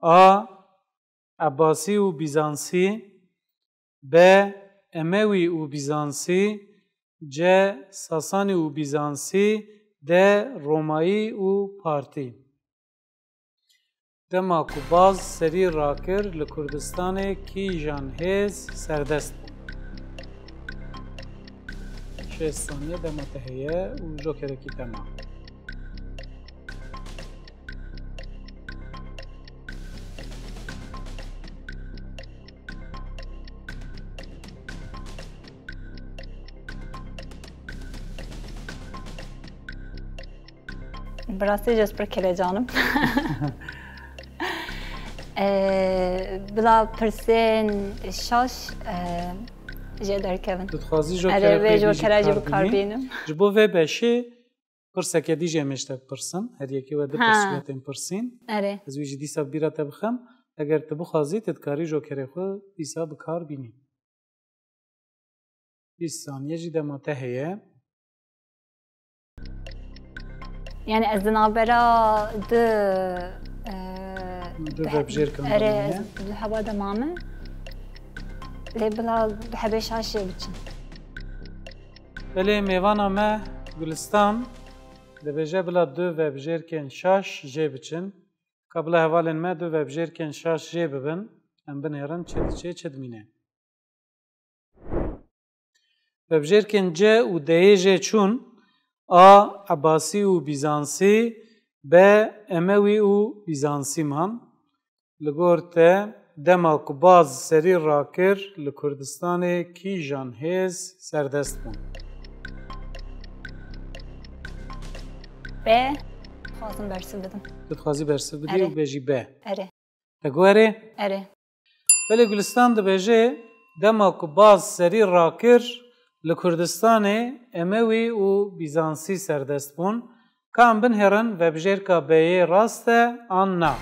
A. Ebasî û Bîzansî. B. Emewî û Bîzansî. C. Sasanî û Bîzansî. D. Romayî û Partî. Dema ku baz serî rakir, li Kurdistanê kîjan hêz serdest bûn? Şêst saniye dema te heye û jokerekî te ma. Bi rastî jî ez pir kelecan im. Ee, bila pirsên şaş, ee, jê derkevin. Tu dixwazî jokera jî bi kar bînim. Ji bo vê beşê pirseke dî jî em ê ji te bipirsin. Her yekê we du pirs wê tên pirsîn. Erê. Ez wî jî dîsa bi bîra te bixim. Eger tu bixwazî, tu dikarî jokerê xwe dîsa bi kar bînî. Bîst saniye jî dema te heye. Yani ez di navbera du, e, Du vebjêrkan de erê, mane. Ez du heba de mame. Lê bila du hebê şaş jê biçin. Belê, mêvana me Gulistan dibêje bila du vebjêrkên şaş jê biçin. Ka bila hevalên me du vebjêrkên şaş jê bibin, em binêrin çi diçê, çi dimîne. Vebjêrkên C û D'yê jê çûn, A. Ebasî û Bîzansî, B. Emewî û Bîzansî man. Li gor te, dema ku baz serî rakir, li Kurdistanê kîjan hêz serdest bûn? B. Dixwazim bersiv bidim. Tu dixwazî bersiv bidî û bêjî B. Erê. Te got erê? Erê. Belê, Gulistan dibêje, dema ku baz serî rakir, li Kurdistanê Emewî û Bîzansî serdest bûn. Ka em binêrin, vebjêrka B'yê rast e an na?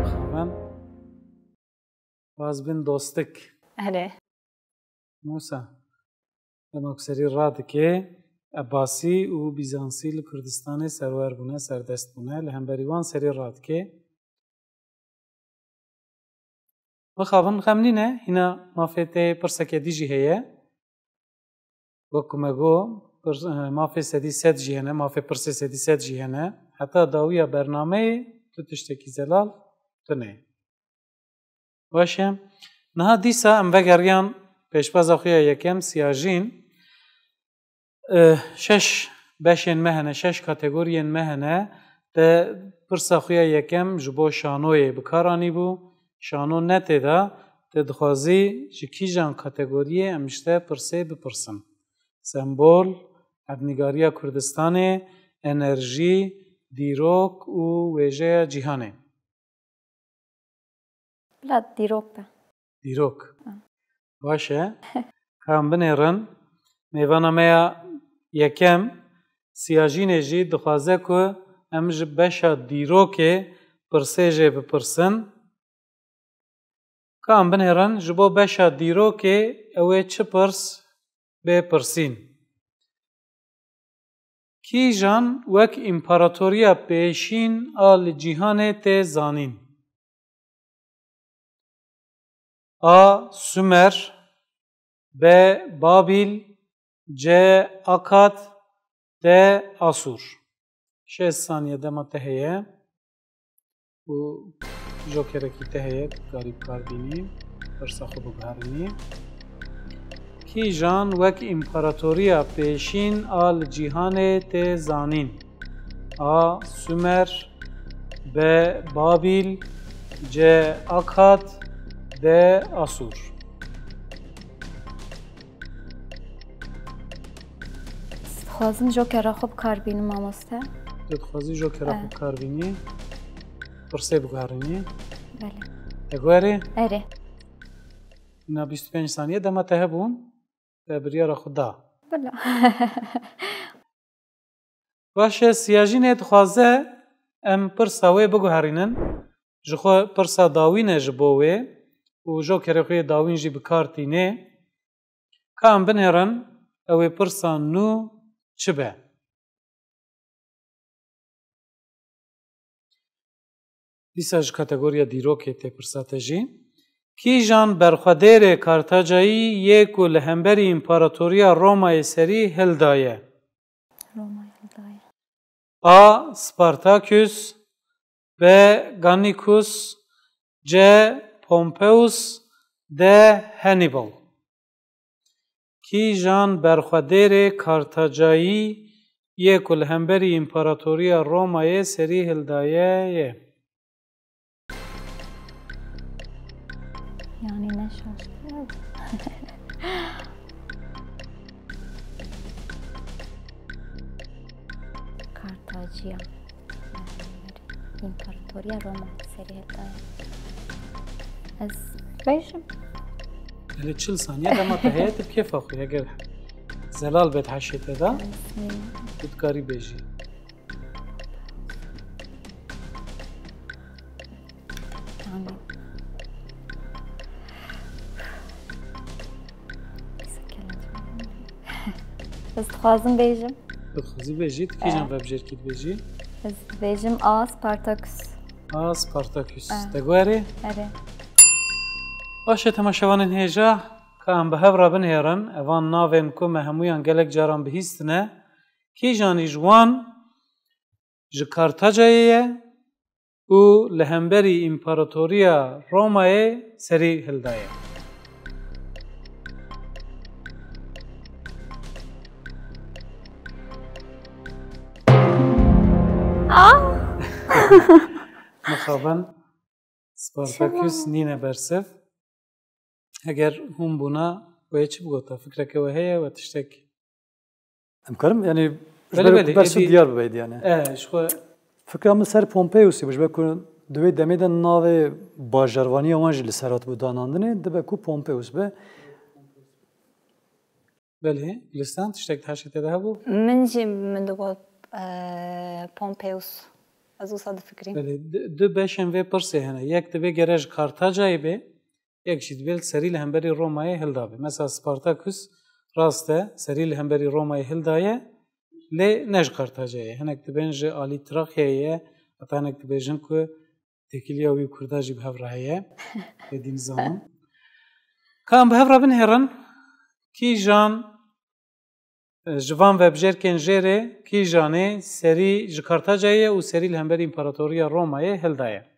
Bixabin. Baz bin dostik. Erê. Musa, dema ku serî radikê, Ebasî û Bîzansî li Kurdistanê serwer bûne, serdest bûne, li hemberî wan serî radikê. Bixabin, xem nîne, hîna mafê te pirseke dî jî heye. Wek ku me got, pir-, mafê sedî sed jî hene, mafê pirsê sedî sed jî hene. Heta dawiya bernameyê tu tiştekî zelal tune. Baş e. Niha dîsa em vegeriyan pêşbaza xwe ya yekem, Siyajîn. Eh, şeş beşên me hene, şeş kategoriyên me hene. Te pirsa xwe ya yekem ji bo şanoyê bi kar anîbû. Şano ne tê de, te dixwazî ji kîjan kategoriyê em ji te pirsê bipirsin? Sembol, erdnîgariya Kurdistanê, enerjî, dîrok û wêjeya cîhanê. Bila dîrok be. Dîrok. Ha. Baş e. Ka em binêrin. Mêvana me ya yekem, Siyajînê jî dixwaze ku em ji beşa dîrokê pirsê jê bipirsin. Ka em binêrin, ji bo beşa dîrokê ew ê çi pirs bê pirsîn? Kîjan wek împaratoriya pêşîn a li cîhanê tê zanîn? A. Sumer, B. Babîl, C. Akad, D. Asûr. Şêst saniye dema te heye û jokerekî te heye, karî bi kar bînî. Pirsa xwe biguherînî. Kîjan wek împaratoriya pêşîn a li cîhanê tê zanîn? A. Sumer, B. Babîl, C. Akkad, D. Asûr. Dixwazim jokera xwe bi kar bînim, mamoste. Tu dixwazî jokera xwe Eh. bi kar bînî? Pirsê biguherînî? Belê. Te guherî? Erê. Na bîst û pênc saniye dema te hebûn, te biryara xwe da. Bila. Baş e, Siyajînê dixwaze em pirsa wê biguherînin. Ji xwe pirsa dawîn e ji bo wê û jokerê xwe yê dawîn jî bi kar tînê. Ka em binêrin, ew ê pirsa nû çi be? Dîsa ji kategoriya dîrokê tê pirsa te jî. Kîjan berxwedêrê Kartacayî yê ku li hemberî Împaratoriya Romayê serî hildaye? Romayê hildaye. A. Spartaküs, B. Gannikus, C. Pompeius, D. Hannibal. Kîjan berxwedêrê Kartacayî yê ku li hemberî Împaratoriya Romayê serî hildaye ye? Yani ne şaştı. Kartaciya. İmparatoriya Roma serî hildaye. Ez bêjim. Hele çil saniye dema te heye tu bi kêfa xwe, eger zelal bê di heşê te de, Ez tu dikarî bêjî. Tamam. Ez dixwazim bêjim. Dixwazî bêjî, tu kîjan Eh. vebjêrkî dibêjî? Ez dibêjim A. Spartaküs. A. Spartaküs. Eh. Te guherî? Erê. Baş e, temaşevanên hêja, ka em bi hev re binêrin, evan navên ku me hemûyan gelek caran bihîstine, kîjanî ji wan ji Kartacayê ye û li hemberî Împaratoriya Romayê serî hildaye. Ah! Mixabin Spartaküs Çima? nîne bersiv. Eger hûn bûna, wê çi bigota? Fikreke we heye, we tiştek? Em karim, yani, ji Belê, ber belê, ku bersiv êdî diyar bibeydi, yani. E, ji xwe Fikra min ser Pompeiusî bû, ji ber ku di wê demê de navê bajarvaniya wan jî li ser hatibû danandinê, dibe ku Pompeius be. Belê, Gülistan, tiştek di heşê te de hebû? Min jî min digot, e, Pompeius. Ez wisa difikirîm. Belê, du, du beşên vê pirsê hene. Yek divê gere ji Kartacayê bê, yek jî divê li serî li hemberî Romayê hilda bê. Mesela Spartaküs rast e, serî li hemberî Romayê hildaye, lê ne ji Kartacayê. Hinek dibên ji alî Trakyayê ye, heta hinek dibêjin ku têkiliya wî û Kurda jî bi hev re heye. Êdî nizanim. Ka em bi hev re binihêrin, kîjan, e, ji van vebjêrkên jêrê, kîjanê serî ji Kartacayê ye û serî li hemberî Împaratoriya Romayê hildaye?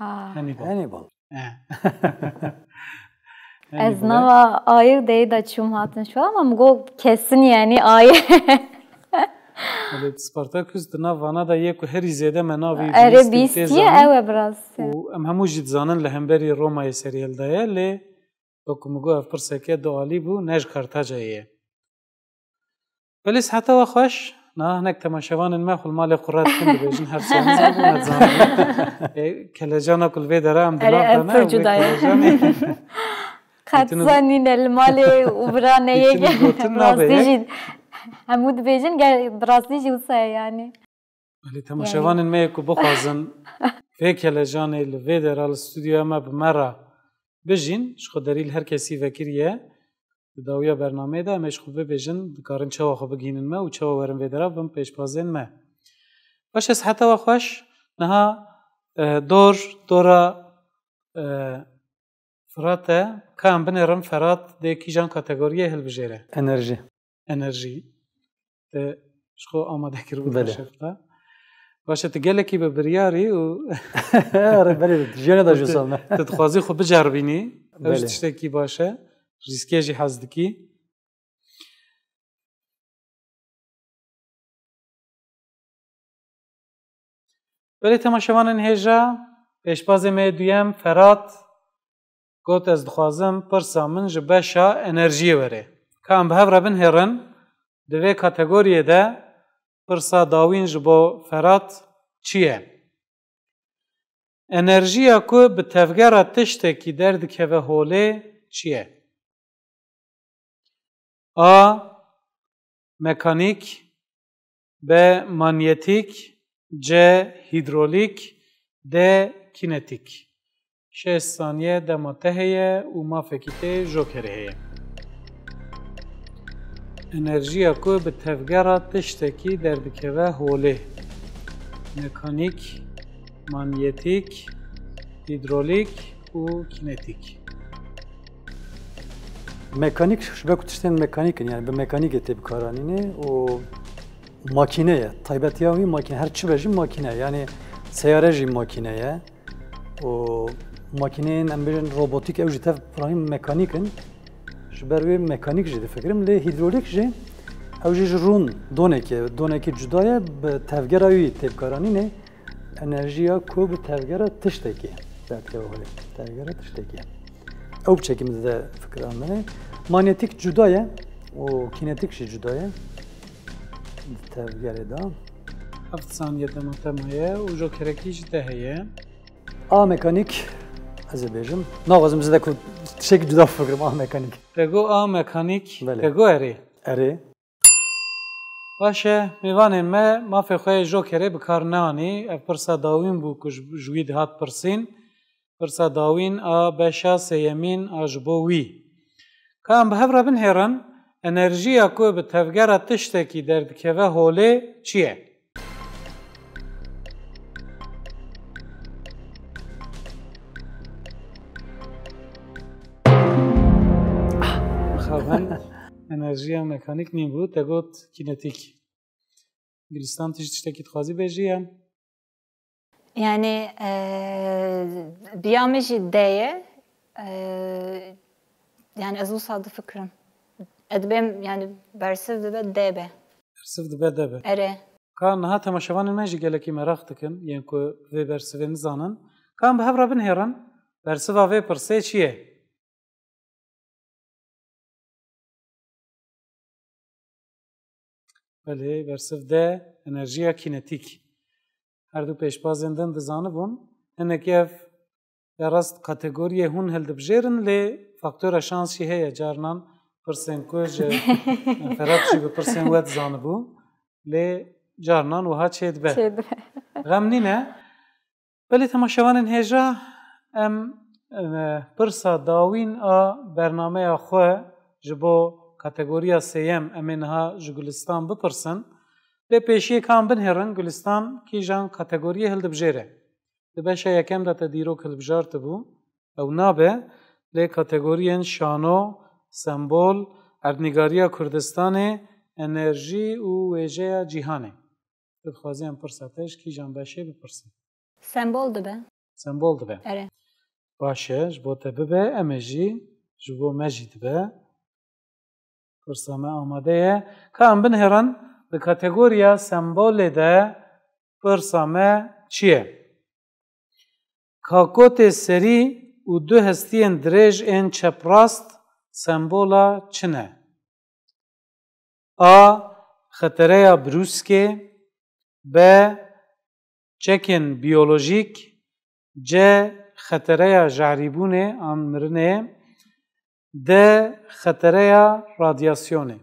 Ah. Hannibal. Hannibal. Eh. Ez Hannibal. nava ayê deyê de çûm hatin şu an, ama min got kesin yani ayê. Belê, Spartaküs di nav vana de yê ku herî zêde me navê Erê bîst û bîst tê ye, zanîn. Ew e bi rastî. Û em hemû jî dizanin li hemberî Romayê serî hildaye, lê wek ku min got ev pirseke dualî bû, ne ji Kartacayê ye. Belê, siheta we xweş. Niha hinek temaşevanên me xwe li malê qura dikin, dibêjin her çar nizanî bû, me dizanî. E, kelecana ku li vê dera em di Erê, nav ev de ne, pir wê cuda ye. kelecanê. Qet Dîtin zanîne li malê û bira neyê Dîtin gotin nabe rastî yek. jî. Hemû dibêjin, gel, bi rastî jî wisa ye yani. Belê, temaşevanên me yê ku bixwazin vê kelecanê li vê dera li stûdyoya me bi me re bijîn, ji xwe derî li her kesî vekirî ye. Di dawiya bernameyê de em ê ji xwe bibêjin, dikarin çawa xwe bigihînin me û çawa werin vê dera bin pêşbazên me. Baş e, siheta we xweş. Niha, e, dor, dora, e, Firat e. Ka em binêrin Firat dê kîjan kategoriyê hilbijêre? Enerji. Enerjî. Te ji xwe amade kiribû Belê. şefta. Baş e, tu gelekî bi biryarî û Erê, belê, jiyanê de tu, jûsa me. Tu dixwazî xwe biceribînî. Ew jî Belê. Tiştekî baş e. Rîskê jî hez dikî. Belê temaşevanên hêja, pêşbazê me yê duyem Ferat got, ez dixwazim pirsa min ji beşa enerjiyê were. Ka em bi hev re binhêrin, di vê kategoriyê de pirsa dawîn ji bo Ferat çi ye? Enerjiya ku bi tevgera tiştekî derdikeve holê çi ye? A. Mekanîk. B. Manyetîk. C. Hîdrolîk. D. Kînetîk. Şêst saniye dema te heye û mafekî te jokerê heye. Enerjiya ku bi tevgera tiştekî derdikeve holê. Mekanîk, manyetîk, hîdrolîk û kînetîk. Mekanîk, ji ber ku tiştên mekanîk in, yani bi mekanîkê tê bikaranînê û makîne ye. Taybetiya wî makîne, her çi be jî makîne ye. Yani seyare jî makîne ye. Û makîneyên, em bêjin, robotîk, ew jî tev pirahî mekanîk in. Ji ber wê mekanîk jî difikirim. Lê hîdrolîk jî, ew jî ji rûn donekê, donekî cuda ye, bi tevgera wî tê bikaranînê. Enerjiya ku bi tevgera tiştekê derdikeve holê. Tevgera tiştekê. Ew piçekî min dide fikira min ê. Manyetîk cuda ye û kînetîk jî cuda ye. Di tevgerê de. Heft saniye dema te maye û jokerekî ji te heye. A mekanîk, ez ê bêjim. Naxwazim zêde ku tiştekî cuda bifikirim, A mekanîk. Te got A mekanîk, Belê. Te got erê. Erê. Baş e, mêvanên me mafê xwe yê jokerê bi kar neanî. Ev pirsa dawîn bû ku ji, ji wî dihat pirsîn. Pirsa dawîn a beşa sêyemîn a ji bo wî. Ka em bi hev re binhêrin, enerjiya ku bi tevgera tiştekî derdikeve holê çi ye? Mixabin enerjiya mekanîk nîbû, te got kînetîk. Gulistan, tu jî tiştekî dixwazî bêjî ya? Yani, e, biya min jî D ye. E, yani ez wisa difikirim. Ez dibêm, yani bersiv dibe D be. Bersiv dibe D be. Erê. Ka niha temaşevanên me jî gelekî meraq dikin, yên ku vê bersivê nizanin. Ka em bi hev re binhêrin, bersiva vê pirsê çi ye? Belê, bersiv D, enerjiya kînetîk. Her du pêşbazên din dizanibûn. Hinek ev ya rast kategoriyê hûn hildibijêrin, lê faktora şans jî heye. Carnan pirsên ku ji Ferat jî bi pirsên we dizanibû, lê carnan wiha çêdibe. Çêdibe. Xem nîne. Belê temaşevanên hêja, em, e, pirsa dawîn a bernameya xwe ji bo kategoriya sêyem em ê niha ji Gulistan bipirsin. Lê pêşiyê ka em binhêrin, Gulistan kîjan kategoriyê hildibijêre? Di beşa yekem de te dîrok hilbijartibû, ew nabe, lê kategoriyên şano, sembol, erdnîgariya Kurdistanê, enerjî û wêjeya cîhanê. Tu dixwazî em pirsa te ji kîjan beşê bipirsin? Sembol dibe. Sembol dibe. Erê. Baş e, ji bo te bibe, em ê jî, ji bo me jî dibe. Pirsa me amade ye. Ka em binhêrin, di kategoriya sembolê de pirsa me çi ye? Kakotê serî û du hestiyên dirêj ên çeprast sembola çi ne? A. Xetereya brûskê. B. Çekên biyolojîk. C. Xetereya jehrîbûnê an mirinê. D. Xetereya radyasyonê.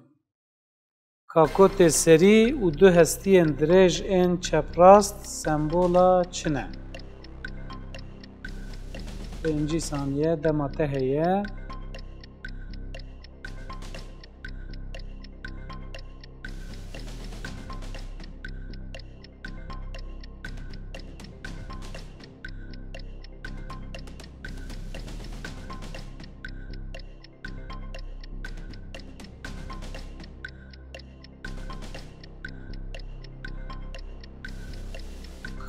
Kakotê serî û du hestiyên dirêj ên çeprast sembola çi ne? Pêncî saniye dema te heye.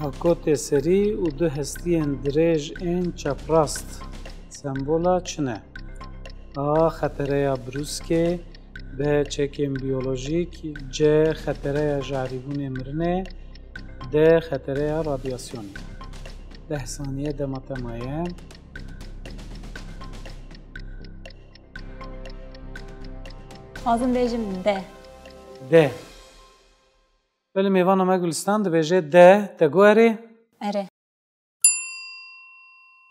Kakotê serî û du hestiyên dirêj ên çeprast sembola çi ne? A. Xetereya brûskê. B. Çekên biyolojîk. C. Xetereya jarîbûnê mirinê. D. Xetereya radyasyonê. Deh saniye dema te maye. Lazim bêjim D. D. Belê, mêvana me Gulistan dibêje D. Te got erê? Erê.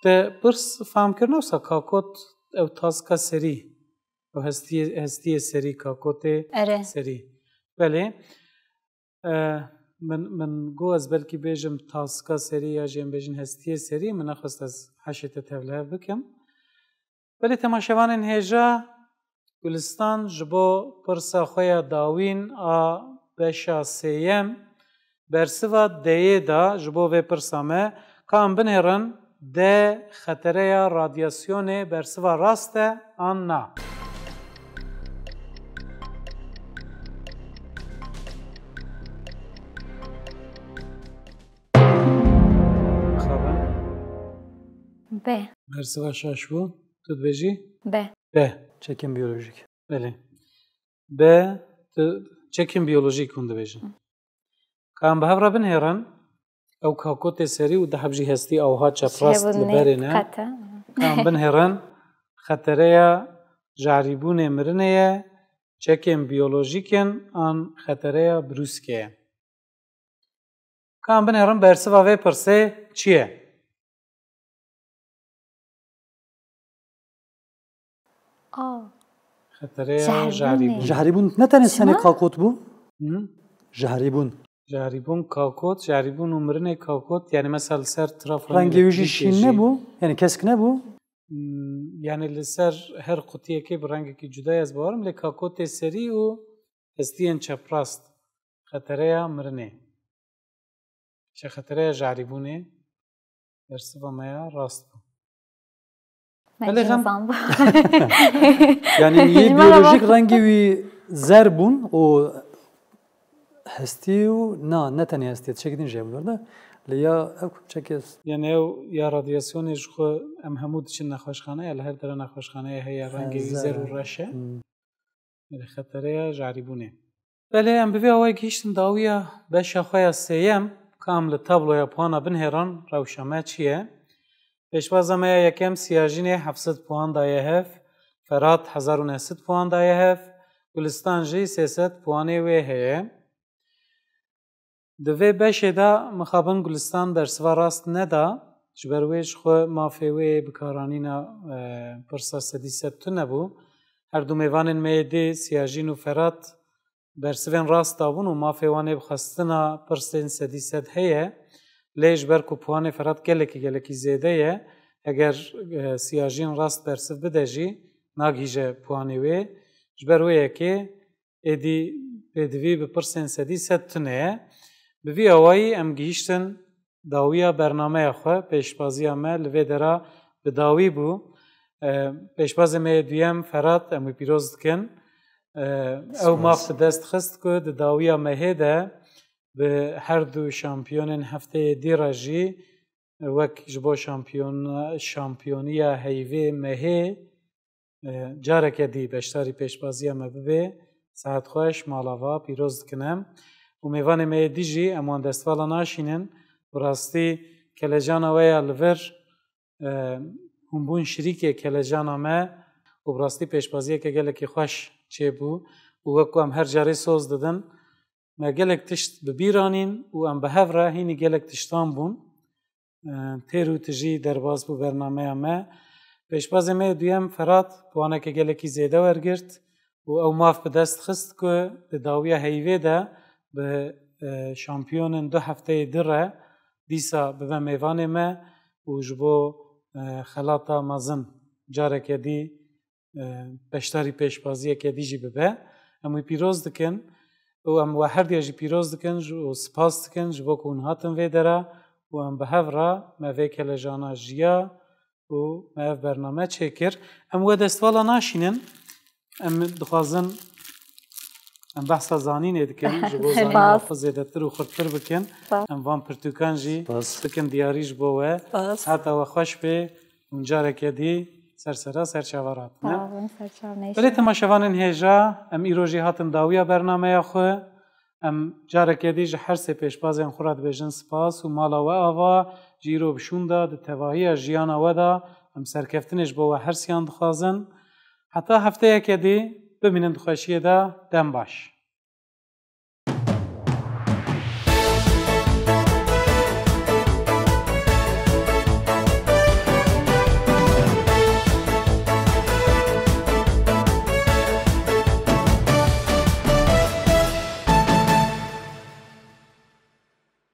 Te pirs fam kir, ne wisa kakot ew taska serî, ew hestiyê, hestiyê serî, kakotê Erê. serî. Belê. E, min, min got ez belkî bêjim taska serî ya jî em bêjin hestiyê serî, min nexwest ez heşê te tevlihev bikim. Belê temaşevanên hêja, Gulistan ji bo pirsa xwe ya dawîn a beşa sêyem bersiva D'yê da. Ji bo vê pirsa me, ka em binêrin D. Xetereya radyasyonê bersiva rast e an na? Mixabin. B. Bersiva şaş bû. Tu dibêjî? B. B. Çekên biyolojîk. Belê. B. Tu çekên biyolojîk hûn dibêjin. Ka em bi hev re binêrin, ew kakotê serî û du heb jî hestî awha çeprast li berê ne. Ka em binêrin, xetereya jarîbûnê mirinê ye, çekên biyolojîk in an xetereya brûskê ye. Ka em binêrin bersiva vê pirsê çi ye? A. Xetereya jarîbûn. Jarîbûn ne tenê senê kakot bû? Jarîbûn. Jarîbûn kakot, jarîbûn û mirinê kakot, yani mesela li ser tiraf rengê wî jî şîn nebû, yani kesk nebû. Yani li ser her qutiyekê bi rengekî cuda ye, ez bawerim, lê kakotê serî û hestiyên çeprast. Xetereya mirinê. Çi xetereya jarîbûnê? Bersiva me ya rast bû. Belê xem. Yani yê biyolojîk rengê wî zer bûn û hestî û na, ne tenê hestî, tiştekî din jî hebû de. Lê ya ew çekê. Yani ew ya radyasyonê ji xwe em hemû diçin nexweşxaneye, li her dere nexweşxaneye heye, rengê wî zer û reş e. Belê, xetereya jarîbûnê. Belê, em bi vê awayî gihîştin dawiya beşa xwe ya sêyem, ka em li tabloya puana binêrin, rewşa me çi ye? Pêşbaza me ya yekem Siyajînê heft sed puan daye hev, Ferhat hezar û neh sed puan daye hev, Gulistan jî sê sed puanê wê heye. Di vê beşê de mixabin Gulistan bersiva rast neda, ji ber wê ji xwe mafê wê bikaranîna, e, pirsa sedî sed tune bû. Her du mêvanên me yê dê, Siyajîn û Ferhat, bersivên rast dabûn û mafê wan ê bi xwestina pirsên sedî sed heye. Lê ji ber ku puanê Ferhat gelekî, gelekî zêde ye, eger, e, Siyajîn rast bersiv bide jî, nagihîje puanê wê. Ji ber wê yekê êdî pêdivî bi pirsên sedî sed tune ye. Bi vî awayî em gihîştin dawiya bernameya xwe, pêşbaziya me li vê dera bi dawî bû. E, pêşbazê me yê duyem Ferhat, em wî pîroz dikin. E, ew maf bi dest xist ku di dawiya mehê de bi her du şampiyonên hefteyê dî re jî wek ji bo şampiyon-, şampiyoniya heyvê mehê, e, careke dî beşdarî pêşbaziya me bibe. Saet xweş, mala va, pîroz dikin em. Û mêvanê me yê dî jî em wan destvala naşînin. Bi rastî kelecana we ya li vir, e, hûn bûn şirîkê kelecana me û bi rastî pêşbaziyeke gelekî xweş çêbû û wek ku em her carê soz didin, me gelek tişt bi bîr anîn û em bi hev re hînî gelek tiştan bûn. E, têr û tijî derbas bû bernameya me. Pêşbazê me yê duyem Ferhat puaneke gelekî zêde wergirt û ew maf bi dest xist ku di dawiya heyvê de bi, e, şampiyonên du hefteyê di re dîsa bibe mêvanê me û ji bo, e, xelata mezin careke dî, e, beşdarî pêşbaziyeke dî jî bibe. Em wî pîroz dikin û em we herdiya jî pîroz dikin ji, û spas dikin ji bo ku hûn hatin vê dera û em bi hev re me vê kelejana jiya û me ev bername çêkir. Em we destvala naşînin. Em dixwazin Em behsa zanînê dikin, ji bo Spas. zanîna xwe zêdetir û xurttir bikin. Spas. Em van pirtûkan jî Spas. bikin diyarî ji bo we. Spas. Heta we xweş bê û careke dî ser sera ser çava ratine. Sağ olun, serçav Belê temaşevanên hêja, em îro jî hatin dawiya bernameya xwe. Em careke dî ji her sê pêşbazên xwe re dibêjin spas û mala we ava ji îro bi şûn de di tevahiya jiyana we de em serkeftinê ji bo we her siyan dixwazin. Heta hefteyeke dî bimînin di xweşiyê de, dem baş.